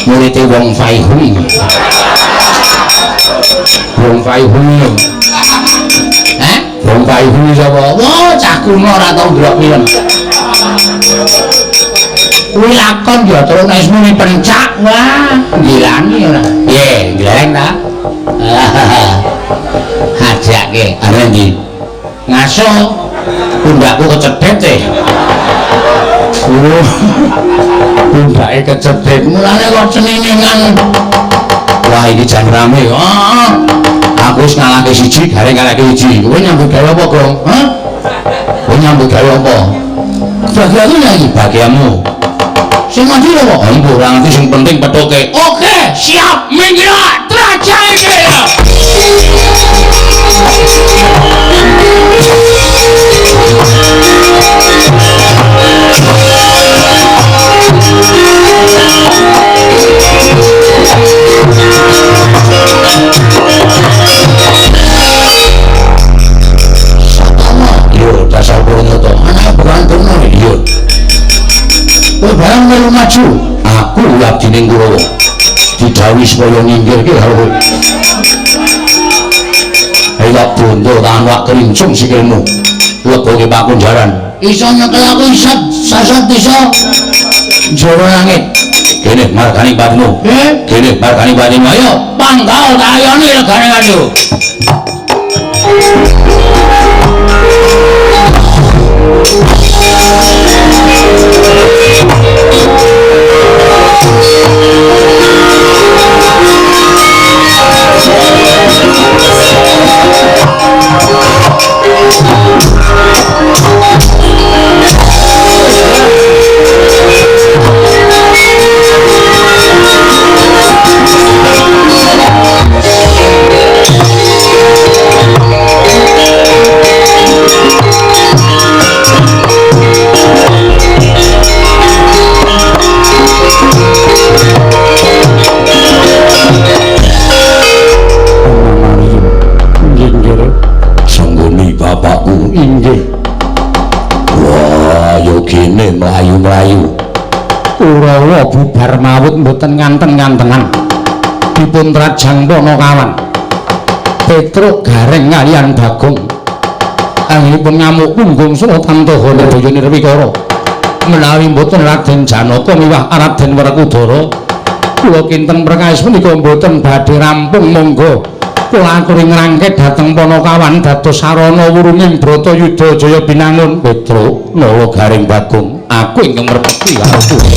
Muridé wong Faihui. Wong Faihui. Heh? Wong Faihui sapa? Wah, cah kuno ora tau ndelok film. Kuwi lakon ya terus nek muni pencak, wah, gilani ora. Piye, gleng ta? Hajake arep ndi? Ngaso pundakku kecedhet e. Pundake kecedhet, mulane kok ceniningan. Wah, iki jan rame. Heeh. Aku wis ngalahke siji, gareng ngalahke siji. Kowe nyambut gawe apa, Gong? Hah? Kowe nyambut gawe apa? Bagianmu ya iki, bagianmu. Sing maju lho kok. Embuh ora ngerti sing penting pethuke. Oke, siap. Minggir trajang iki. Yo, dasar Purwoto, anake bukan Durna. Iya. Kowe barang melu maju, aku abdine Kurawa. Didhawuhi supaya nyinggirke karo kowe. Ayo bondo tangan wak kerincung sikilmu. Leboke pakunjaran. Iso nyekel aku isat sasat iso njara langit. Kene margani patimu. Kene margani patimu. Ayo panggal tayone regane kanyo. Bapakku inggih. Wah, yo gene mlayu-mlayu. Kurawa bubar mawut mboten nganten-ngantenan. Dipun trajang Panakawan. Petruk Gareng kaliyan Bagong. Anggenipun ngamuk punggung saha Tantoha Nedaya Nirwikara. Menawi mboten Raden Janaka miwah Raden Werkudara, kula kinten perkawis menika mboten badhe rampung. Monggo Kula aturi ngrangke dhateng Panakawan dados sarana wurunging Bratayuda Jaya Binangun. Petruk Nala Gareng Bagong, aku ingkang merpeti karo kowe.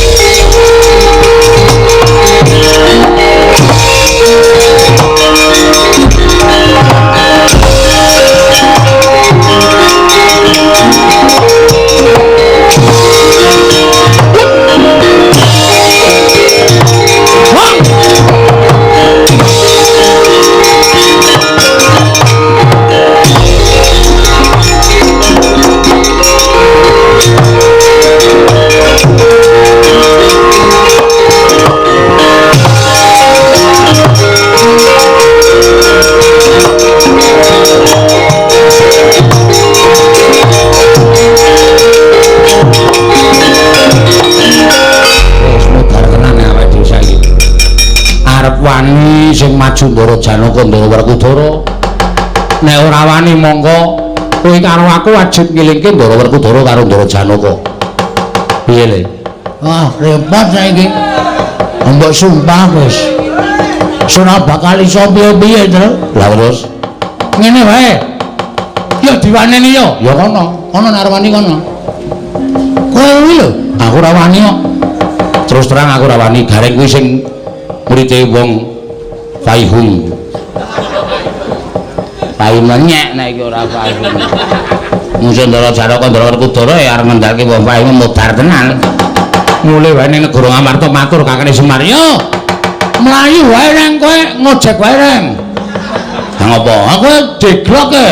Wani sing maju Ndara Janaka Ndara Werkudara. Nek ora wani mongko kowe karo aku wajib ngilingke Ndara Werkudara karo Ndara Janaka. Piye le? Wah, repot saiki. Mbok sumpah wis. Ora bakal iso piye-piye, Tru. Lah terus ngene wae. Yo diwaneni yo. Ya kono, kono nek arep wani kono. Kowe kuwi lho, aku ora wani kok. Terus terang aku ora wani, Gareng kuwi sing murite wong Faihung. Pai menyek nek iki ora Faihung. Musuh Ndara Janaka Ndara Werkudara ya arep ngendhalke wong Faihung mudhar tenan. Mulih wae ning negara Ngamarta matur kakane Semar, "Yo, mlayu wae nang kowe ngojek wae reng." Ha ngopo? Aku deglok e.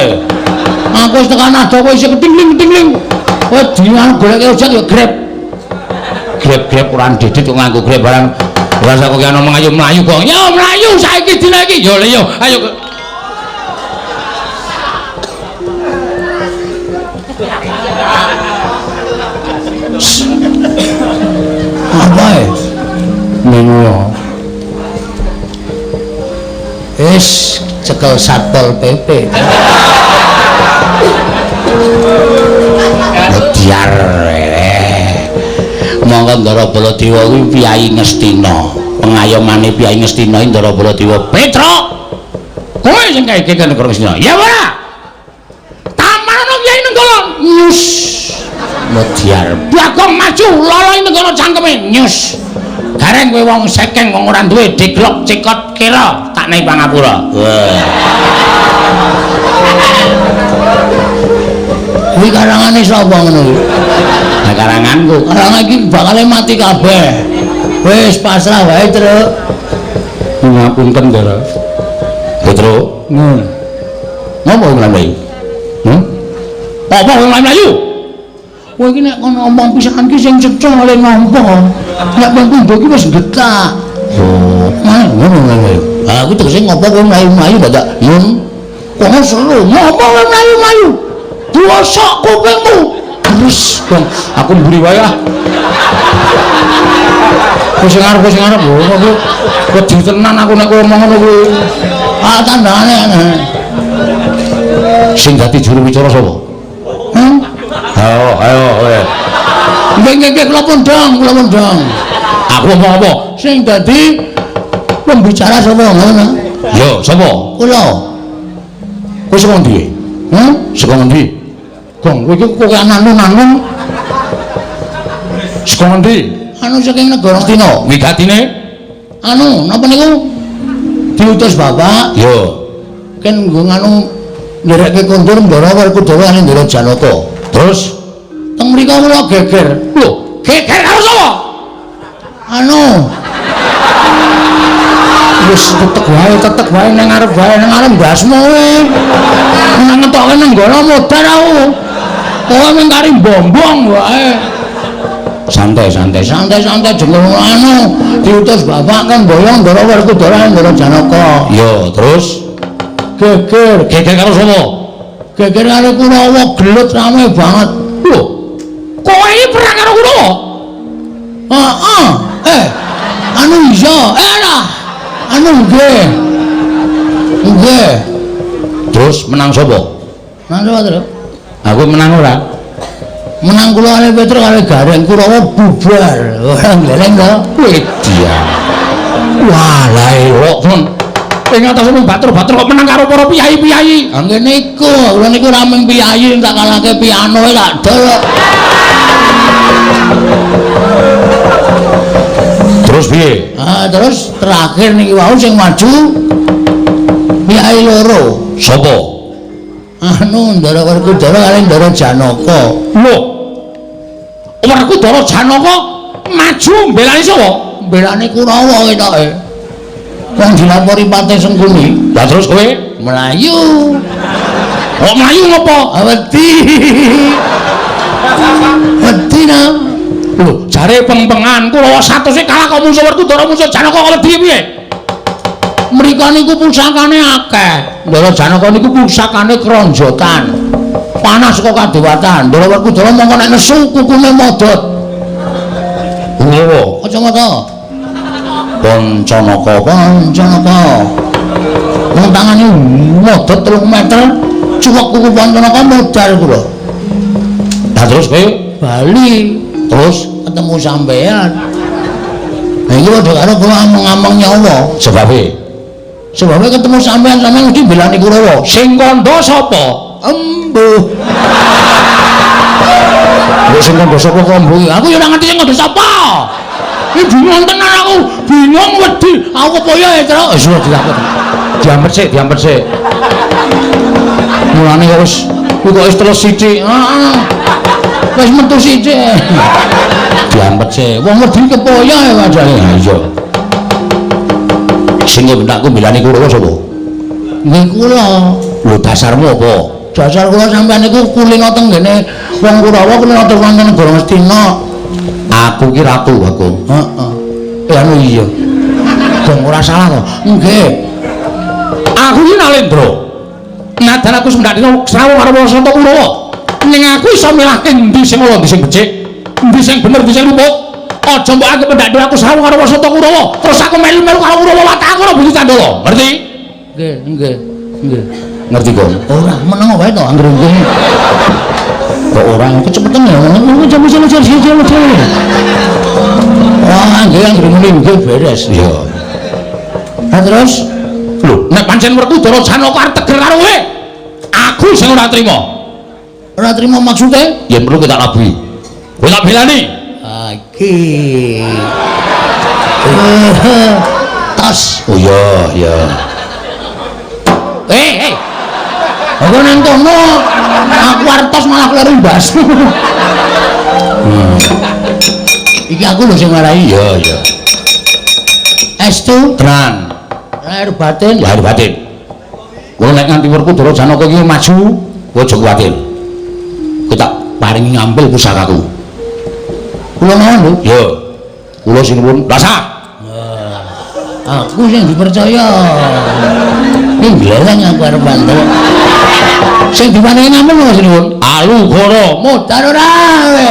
Aku wis tekan adoh kowe isih ketingling-ketingling. Kowe dian goleke ojek ya grab. Grab-grab ora ndedit kok nganggo grab barang. Ora usah kok ngomong ayo mlayu kok. Yo mlayu saiki dina iki. Yo le yo, ayo. Apa e? Mengo. Wis cekel Satpol PP. Biar monggo Ndara Baladewa kuwi Piyai Ngastina. Pengayomane Piyai Ngastina Ndara Baladewa. Petruk, kowe sing kae iki negara Ngastina. Ya ora. Tamarana Kyai Nenggala. Nyus. Mediar. Bagong maju loloi negara cangkeme. Nyus. Gareng kowe wong sekeng wong ora duwe deglok cekot kira tak nei pangapura. Wah. Kuwi karangane sapa ngono kuwi? Lah karanganku. Karangan iki bakale mati kabeh. Wis pasrah wae, Truk. Ngapunten, Ndara. Petruk. Ngopo mlayu? Apa kowe mlayu? Kowe iki nek kono omong pisan ki sing cecah oleh nampa. Nek ping pindho ki wis getak. Oh, ngono mlayu. Ha aku tegese ngopo kowe mlayu-mlayu dadak. Kono seru, ngopo kowe mlayu-mlayu? Bosok kupingmu. Terus, Bang, aku mburi wae ah. Kowe sing arep, kowe sing arep. Lho, wedi tenan aku nek kowe omong ngono kuwi. Ah, tandane. Sing dadi juru wicara sapa? Ayo, ayo, kowe. Nggih, nggih, nggih, kula pundhang, kula pundhang. Aku omong apa? Sing dadi pembicara sapa ngono? Yo, sapa? Kula. Kowe saka ndi? Saka ngendi? Gong, kowe iki kok anu-anu. Saka ngendi? Anu saking negara Ngastina. Wigatine? Anu, napa niku? Diutus bapak. Yo. Ken nggo nganu nderekke kondur Ndara Werkudara lan Ndara Janaka. Terus teng mriku kula geger. Lho, geger karo sapa? Anu. Wis teteg wae nang ngarep wae nang ngarep ndasmu kowe. Nang ngetoke nang nggono modar aku. Kowe mung kari bombong wae. Santai santai santai santai jeneng anu diutus bapak kan boyong Ndara Werkudara Ndara Janaka. Yo, terus geger, geger karo sapa? Geger karo Kurawa, gelut rame banget. Lho, kowe iki perang karo Kurawa? Heeh. Anu iya, lah. Anu nggih. Nggih. Terus menang sapa? Menang sapa, Truk? Aku menang ora? Menang kula karo Petruk karo Gareng Kurawa bubar. Ora gleleng to. Wedia. Wah, lah elok kon. Ing atase mung batur-batur kok menang karo para piyayi-piyayi. Ha ngene iku, kula niku ora mung piyayi tak kalahke piano tak dol. Terus piye? Ah, terus terakhir niki wau sing maju piyayi loro. Sapa? Anu Ndara Werkudara kali Ndara Janaka. Lho. Werkudara Janaka maju mbelani sapa? Mbelani Kurawa ketoke. Wong dilapori Patih Sengkuni. Lah terus kowe mlayu. Kok mlayu ngopo? Wedi. Wedi na. Lho, jare peng-pengan Kurawa 100 kalah kok musuh Werkudara musuh Janaka kok wedi piye? Mriko niku pusakane akeh. Ndara Janaka niku pusakane kronjotan. Panas kok kadewatan. Ndara Werkudara mongko nek nesu kukune modot. Ngowo? Kacamata. Pancanaka, Pancanaka. Wong tangane modot 3 meter, cuwek kuku Pancanaka modal kula. Lah terus kowe bali terus ketemu sampean. Lah iki padha karo kula ameng-ameng nyawa. Sebabe? Sebabe ketemu sampean, sampean mesti mbelani Kurawa. Sing kandha sapa? Embuh. Lho sing kandha sapa kok embuh? Aku ya ora ngerti sing kandha sapa. Iki bingung tenan aku, bingung wedi. Aku kepoyo ya, Truk. Wis diampet. Diampet sik, diampet sik. Mulane kok wis kuwi kok wis terus sithik. Heeh. Wis metu sithik. Diampet sik. Wong wedi kepoyo ya padahal. Ha iya. Sing mbendakku mbelani Kurawa sapa? Nggih kula. Lho dasarmu apa? Dasar kula sampean niku kulino teng ngene wong Kurawa kulino teng negara Ngastina. Aku ki ratu aku. Heeh. Anu iya. Dong ora salah to. Nggih. Aku ki Nalendra. Nadan aku sembendakno srawung karo Wasanta Kurawa. Ning aku iso milahke endi sing ala endi sing becik, endi sing bener endi sing luput. Aja mbok anggep pendhak aku srawung karo Wasanta Kurawa, terus aku melu-melu karo Kurawa watak aku ora butuh candala. Ngerti? Nggih, nggih. Nggih. Ngerti kok? Ora meneng wae to anggere nggih. Kok ora kecepetan ya ngomong jam. Wah, nggih anggere muni nggih beres. Iya. Lah terus lho, nek pancen Werkudara Janaka arep teger karo kowe, aku sing ora trima. Ora trima maksude? Yen perlu kowe tak labuhi. Kowe tak belani. Ah iki. Tas. Oh iya, iya. Eh, eh. Aku nang kono, aku arep tos malah kleru mbas. Iki aku lho sing marai. Iya, iya. Estu tenan. Lahir batin, lahir batin. Kula nek nganti Werkudara Janaka iki maju, kowe aja kuwatir. Kowe tak paringi ngambil pusakaku. Kula mawon lho. Iya. Kula sinuwun. Rasa. Aku sing dipercaya. Iki gleleng aku arep bandel. Sing diparingi ngambil lho sinuwun. Alugoro. Modar ora kowe.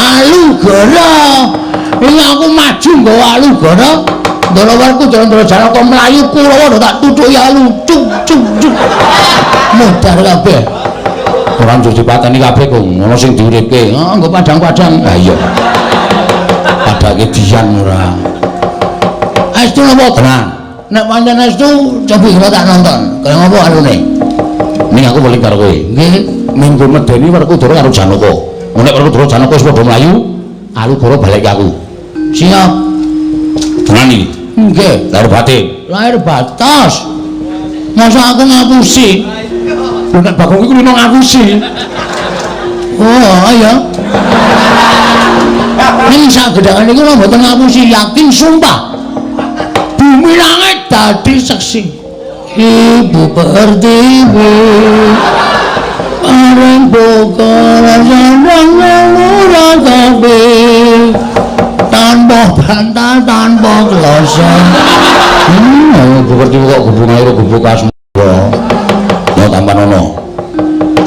Alugoro. Iki aku maju nggawa Alugoro. Ndara Werkudara Ndara Janaka mlayu Kurawa tak tutuki alu cuk cuk cuk. Modar kabeh. Ora njur dipateni kabeh kok ngono sing diuripke. Heeh, nggo padang-padang. Ha iya. Padake dian ora. Estu napa tenan? Nek pancen estu cobi kula tak nonton. Kaya ngopo anune? Ning aku weling karo kowe. Nggih, minggu medeni Werkudara karo Janaka. Nek Werkudara Janaka wis padha mlayu, Alugoro balik aku. Siap. Tenan iki. Nggih, lahir batin. Lahir batas. Masa aku ngapusi? Lho nek Bagong iku lino ngapusi. Oh, iya. Ning sak gedhangan niku lho mboten ngapusi, yakin sumpah. Bumi langit dadi seksi. Ibu Pertiwi areng bokor sandang ora kabeh tanpa bantal tanpa kloso. Ibu Pertiwi kok gubuk air gubuk asmara. Ya tampan ono.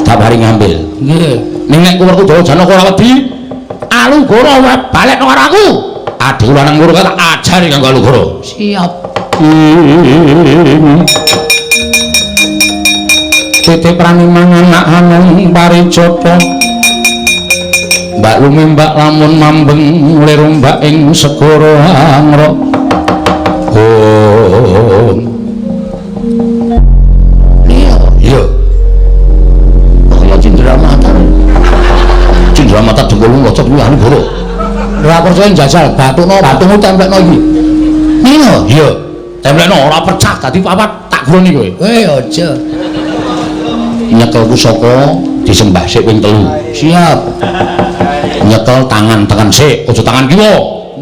Tak paring ngambil. Nggih. Ning nek Werkudara Janaka ora wedi, Alugoro wae balekno karo aku. Adhiku lanang loro tak ajari kanggo Alugoro. Siap. Titi praniman anak anung parijata. Mbak lumimbak lamun mambeng lirumbak ing segara angra. Om. Ora percaya njajal, bathukno, bathukmu templekno iki. Ngene. Iya. Templekno ora pecah dadi papat tak groni kowe. Eh, aja. Nyekel pusaka disembah sik ping 3. Siap. Nyekel tangan tengen sik, aja tangan kiwa.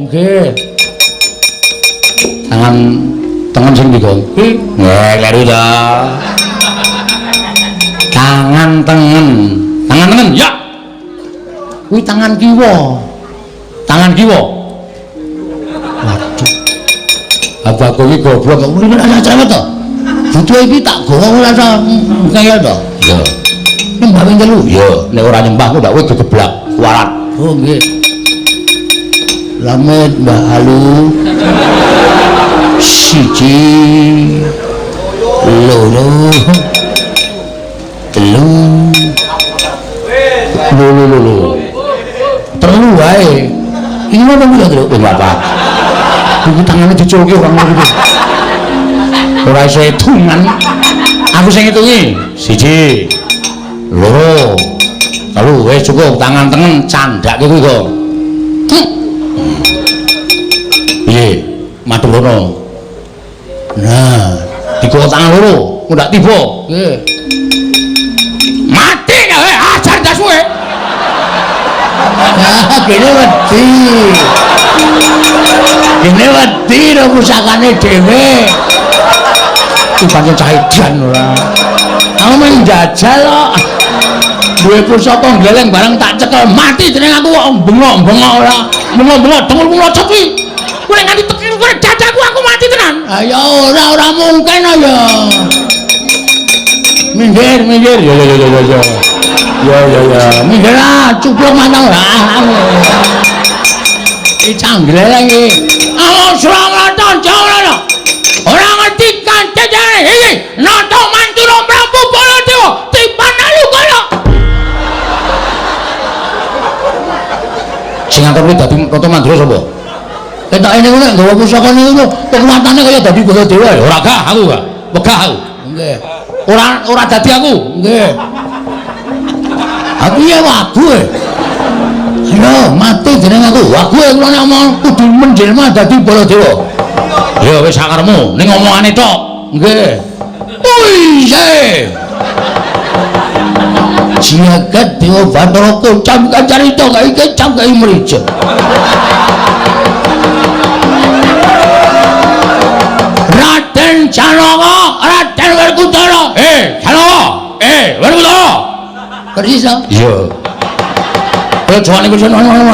Nggih. Tangan tengen sing ndi, Gong? Nggih, kleru ta. Tangan tengen. Tangan tengen, ya. Kuwi tangan kiwa. Tangan kiwa. Waduh. Abah kowe iki goblok kok muni ora cerewet to. Butuhe iki tak gawa ora kaya to. Iya. Nyembah ping 3. Iya, nek ora nyembah kok ndak kowe gegeblak kualat. Oh nggih. Lamet Mbah Alu. 1 2 3 Lho. 3 wae. Iki apa kuwi lho, Ping 4. Iki tangane diculke ora ngono kuwi. Ora iso hitungan. Aku sing ngitungi. 1 2 3 wis cukup tangan tengen candhake kuwi kok. Piye? Madhep rono. Nah, digowo tangan loro, ndak tiba. Nggih. Mati kowe, ajar ndasmu kowe. Ah, kene wedi. Kene wedi ro pusakane dhewe. Iki pancen cah edan ora. Aku men njajal kok. Duwe pusaka gleleng barang tak cekel mati jeneng aku kok bengok-bengok ora. Bengok-bengok dengul mlocot kuwi. Kowe nganti teki kowe dadaku aku mati tenan. Ayo ora mungkin ya. Minggir, minggir. Ya ya ya ya ya. Ya ya ya. Minggir ah, cuplok mantang ora. Iki canggleleng iki. Awas ora jawara. Ora ngerti kancane iki. Nata Mandura Prabu Baladewa tipan Alukara. Sing ngatur kuwi dadi Nata Mandura sapa? Ketoke niku nek nggawa pusaka niku kekuatane kaya dadi Baladewa ya. Ora gah aku gak. Wegah aku. Nggih. Ora dadi aku. Nggih. Aku ya wagu e. Ayo mati jeneng aku. Wagu e kula nek omong kudu menjelma dadi Baladewa. Ya wis sakaremu ning omongane tok. Nggih. Wih. Jagat Dewa Bathara kocam kacarita kae kecam kae mrijo. Raden Janaka, Raden Werkudara. Janaka. Werkudara. Persis to? Iya. Kowe jawane kuwi ngono lho.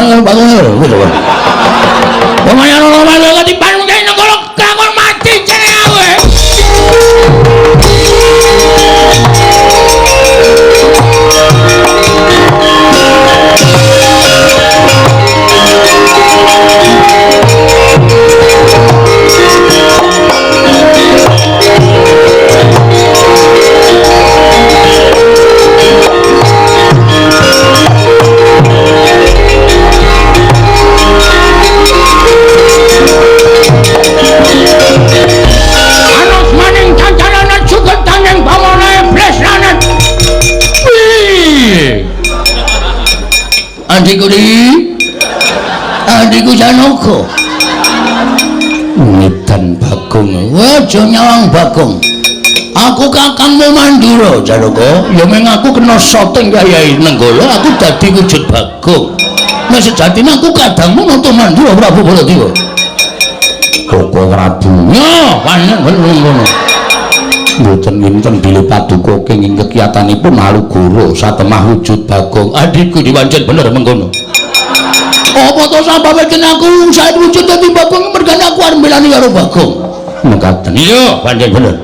Pamane ana ana ketipan mungkin negara kakon mati jeneng aku. Adikku di, adikku Janaka. Ngedan Bagong. Aja nyawang Bagong. Aku kakangmu Mandura Janaka. Ya meng aku kena soting Kyai Nenggala, aku dadi wujud Bagong. Nek sejatine aku kadangmu Nata Mandura Prabu Baladewa. Koko Prabu. Ya, panen ngono. Mboten kinten bilih paduka kenging kekiyatanipun Alugoro satemah wujud Bagong. Adikku diwancen bener mengkono. Apa to sababe aku saet wujud dadi Bagong mergane aku arep mbelani karo Bagong. Mekaten. Iya, pancen bener.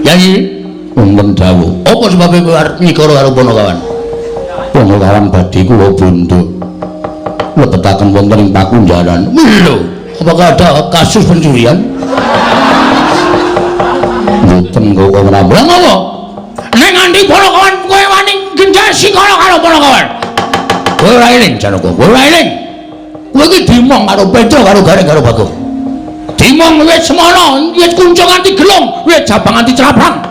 Yayi, wonten dawuh. Apa sebabe kowe arep nyikara karo Panakawan? Panakawan badhe kula bondo. Lebetaken wonten ing pakunjaran. Lho, apakah ada kasus pencurian? Mboten kok ora. Lah ngopo? Nek nganti Panakawan kowe wani genjah sikara karo Panakawan. Kowe ora eling Janaka, kowe ora eling. Kowe iki dimong karo Petro karo Gareng karo Bagong. Dimong wis semono, wis kunca nganti gelung, wis jabang nganti clabrang.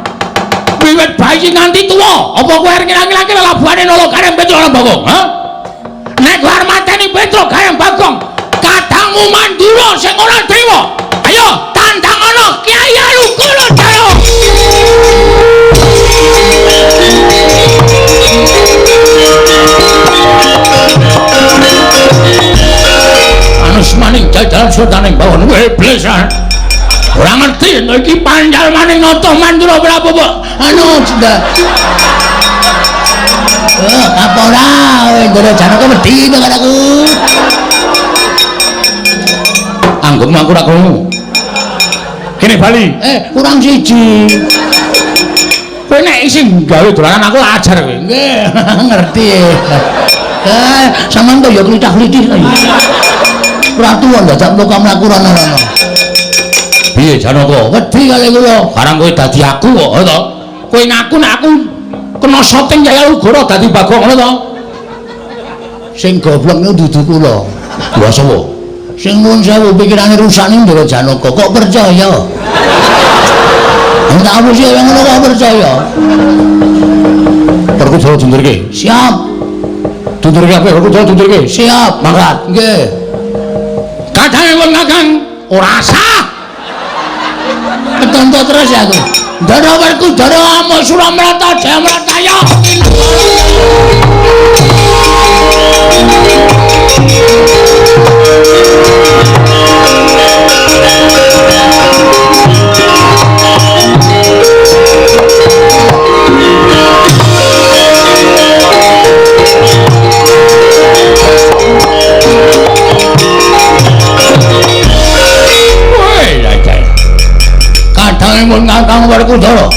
Wiwit bayi nganti tuwa, apa kowe arep ngilang-ngilangke lelabuhane Nala Gareng Petro karo Bagong, ha? Nek kowe arep mateni Petruk Gareng Bagong, kadangmu Mandura sing ora trima. Ayo tandang ana Kyai Alugoro Jaya. Anus maning jajaran sultaning bawon iblis. Ora ngerti nek iki pancal maning nata Mandura Prabu. Anu sudah. Apa ora kowe Ndara Janaka wedi to karo aku. Anggepmu aku ora krungu. Kene bali. Kurang siji. Kowe nek isih gawe dolanan aku ajar kowe. Nggih, ngerti. Sampeyan kok ya klithah-klithih to. Ora tuwa ndadak mlaku-mlaku rono-rono. Piye Janaka? Wedi kali kula. Barang kowe dadi aku kok, to. Kowe ngaku nek aku kena syuting Kyai Alugoro dadi Bagong ngono to? Sing goblok niku dudu kula. Lha sapa? Sing nuwun sewu pikirane rusak niku Ndara Janaka kok percaya? Enggak apa sih yang ngono kok percaya? Werkudara dundurke. Siap. Dundurke apa? Werkudara dundurke. Siap. Mangkat. Nggih. Kadange wong Kakang ora sah. Ketonto terus ya aku. Ndara Werkudara amuk Suramrata Jayamrataya. Kadangipun Kakang Werkudara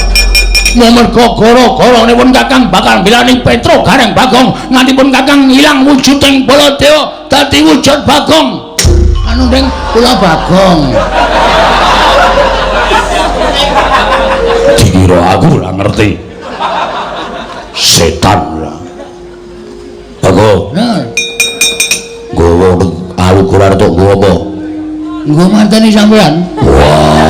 merga gara-garanipun Kakang bakal milani Petruk Gareng Bagong ngantipun Kakang ilang wujuding Baladewa dadi wujud Bagong. Anu ning kula Bagong. Dikira aku ora ngerti. Setan ora. Bagong. Nah. Nggawa Alugoro arep nggo apa? Nggo mateni sampean. Wah.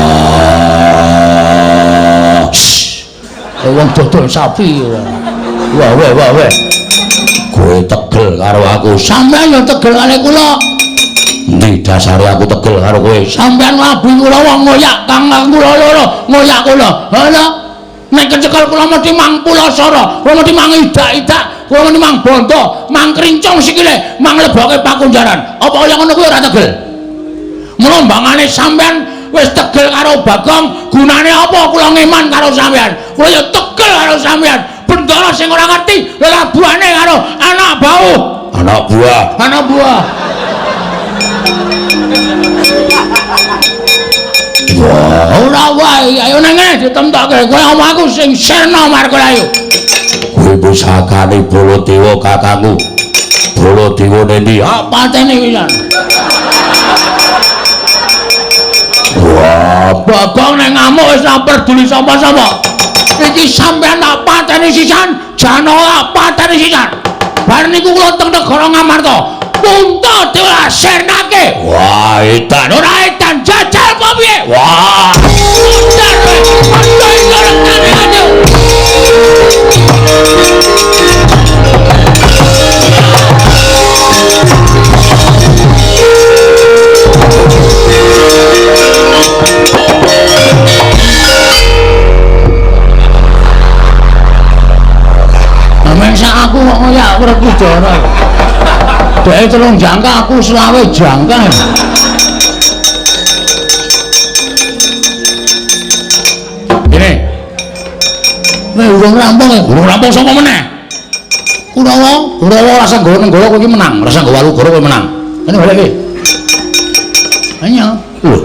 Wong dodol sapi ora. Wah wah wah wah. Kowe tegel karo aku. Sampeyan yo tegel karo kula. Endi dasare aku tegel karo kowe? Sampeyan labi kula wong ngoyak kang kula loro, ngoyak kula. Lha nek kecekel kula mesti mang pulasara, kula mesti mang idak-idak, kula mesti mang bondo, mang krincong sikile, mang leboke pakunjaran. Apa kaya ngono kuwi ora tegel? Mula mbangane sampeyan wis tegel karo Bagong, gunane apa kula ngeman karo sampeyan? Kula ya tegel karo sampeyan. Bendara sing ora ngerti lelabuhane karo anak bau. Anak buah. Anak buah. Wah, ora wae, ayo nang ngene ditemtokke. Kowe omong aku sing sirna Markulayu. Kowe pusakane Baladewa kakangku. Baladewa nendi? Ah, pateni pisan. Wah, Bagong nek ngamuk wis ora peduli sapa-sapa. Iki sampeyan tak pateni sisan, Janaka pateni sisan. Bar niku kula teng negara Ngamarta. Punta dewa sirnake. Wah, edan ora edan jajal apa piye? Wah. Edan kowe. Mangsa aku kok ngoyak Werkudara. Dhek 3 jangka aku 25 jangka. Kene. Kowe urung rampung ya? Urung rampung sapa meneh? Kurawa, Kurawa rasa nggawa Nenggala kowe iki menang, rasa nggawa Alugoro kowe menang. Kene balik iki. Anya. Lho.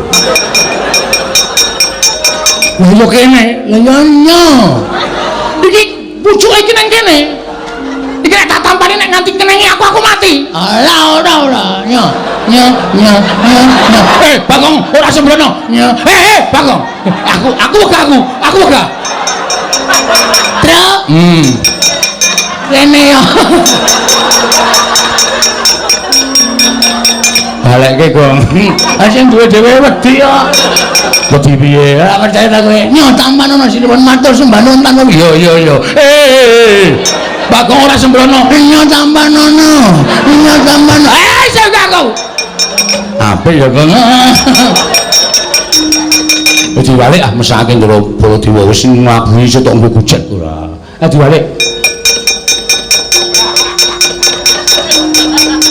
Lha yo kene. Lha yo nya. Iki pucuke iki nang kene. Iki nek tak tampani nek nganti kenengi aku mati. Alah ora ora. Nya nya nya nya. Bagong ora sembrono. Nya. Bagong. Aku wegah aku. Aku wegah. Truk. Rene yo. Balekke, Gong. Ha sing duwe dhewe wedi kok. Wedi piye? Ora percaya ta kowe. Nyo tampan ana sinuwun matur sembah nuwun tanpa. Iya iya iya. Bagong ora sembrono. Iya tampanono. Iya tampanono. Eh, sing aku. Apik ya, Gong. Wis diwalik ah mesake Ndara Baladewa wis nglabuhi iso tok nggo gojek ora. Ah diwalik.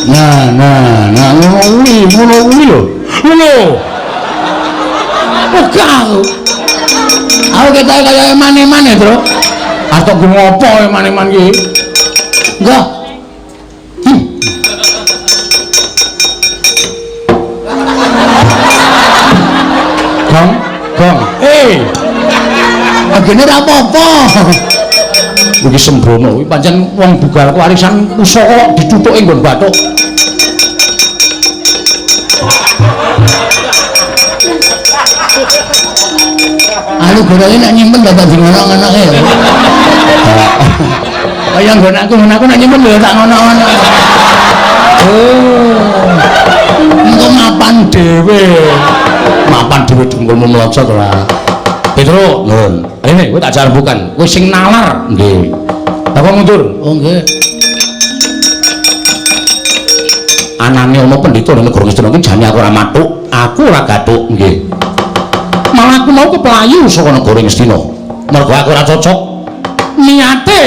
Nah, nah, nah ngono kuwi lho. Lho. Ogah. Aku ketoke kaya eman-eman ya, Bro. Ah tok nggo ngopo eman-eman iki? Enggak. Gong, gong. Eh. Agene ora apa-apa. Iki sembrono kuwi pancen wong bugal warisan pusaka kok dithuthuke nggon bathuk. Anu gorone nek nyimpen dadak di ngono-ngonoke ya. Kaya nggon aku ngono aku nek nyimpen ya tak ngono-ngono. Oh. Engko mapan dhewe. Mapan dhewe dengkulmu mlocot ora. Petro, nuwun. Rene kowe tak jar bukan. Kowe sing nalar. Nggih. Bapak mundur. Oh nggih. Anane ana pendhita ning negara Ngastina iki jane aku ora mathuk, aku ora gathuk. Nggih. Malah aku mau keplayu saka negara Ngastina. Mergo aku ora cocok. Niate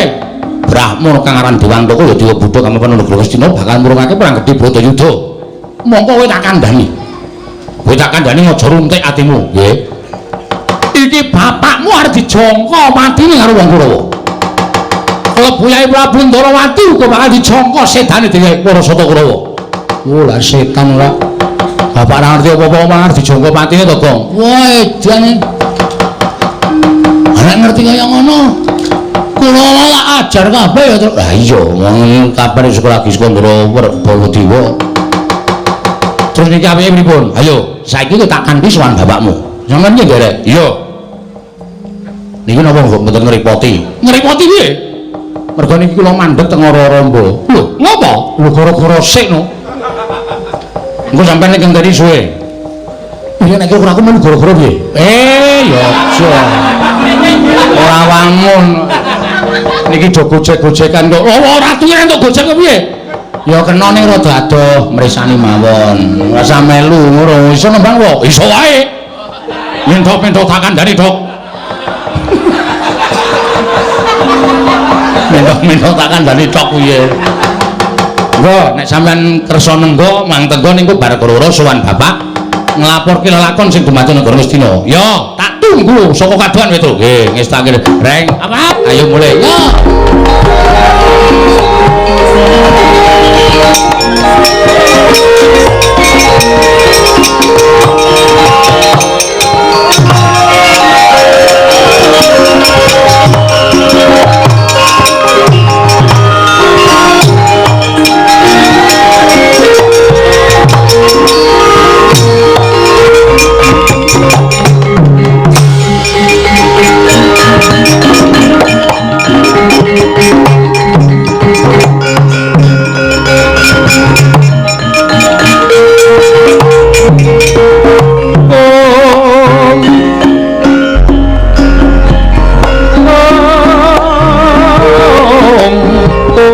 Brahmana kang aran Dewantaka ya dewa Buddha kang mapan negara Ngastina bakal murungake perang gedhe Bratayuda. Mongko kowe tak kandhani. Kowe tak kandhani aja runtik atimu, nggih. Iki bapakmu arep dijangka matine karo wong Kurawa. Klebu Yai Prabu Ndarawati uga bakal dijangka sedane dening para sata Kurawa. Oh, lah setan ora. Bapak ora ngerti apa-apa malah arep dijangka patine to, Gong. Wah, edan. Ora ngerti kaya ngono. Kula tak ajar kabeh ya, Truk. Lah iya, wong kabar sekolah lagi saka Ndara Baladewa. Terus niki apike pripun? Ayo, saiki tak kanthi sowan bapakmu. Sampeyan ki nderek? Iya. Niki napa kok mboten ngrepoti? Ngrepoti piye? Mergo niki kula mandheg teng Ora-Ramba. Lho, ngopo? Lho gara-gara sik no. Engko sampeyan nek ngenteni suwe. Iya nek ora aku melu gara-gara piye? Eh, ya aja. Ora wangun. Niki do gojek-gojekan kok. Oh, ora tuwe entuk gojek kok piye? Ya kena ning rada adoh mresani mawon. Ora usah melu ngono. Iso nembang wae. Iso wae. Mentok-mentok tak kandhani, Dok. Mentok-mentok tak kandhani tok piye. Nggo, nek sampean kersa nenggo, mang tenggo niku bar keloro sowan bapak nglaporke lelakon sing dumateng negara Ngastina. Ya, tak tunggu saka kadohan Petro. Nggih, ngestake. Reng, apa? Ayo mulai. Ya.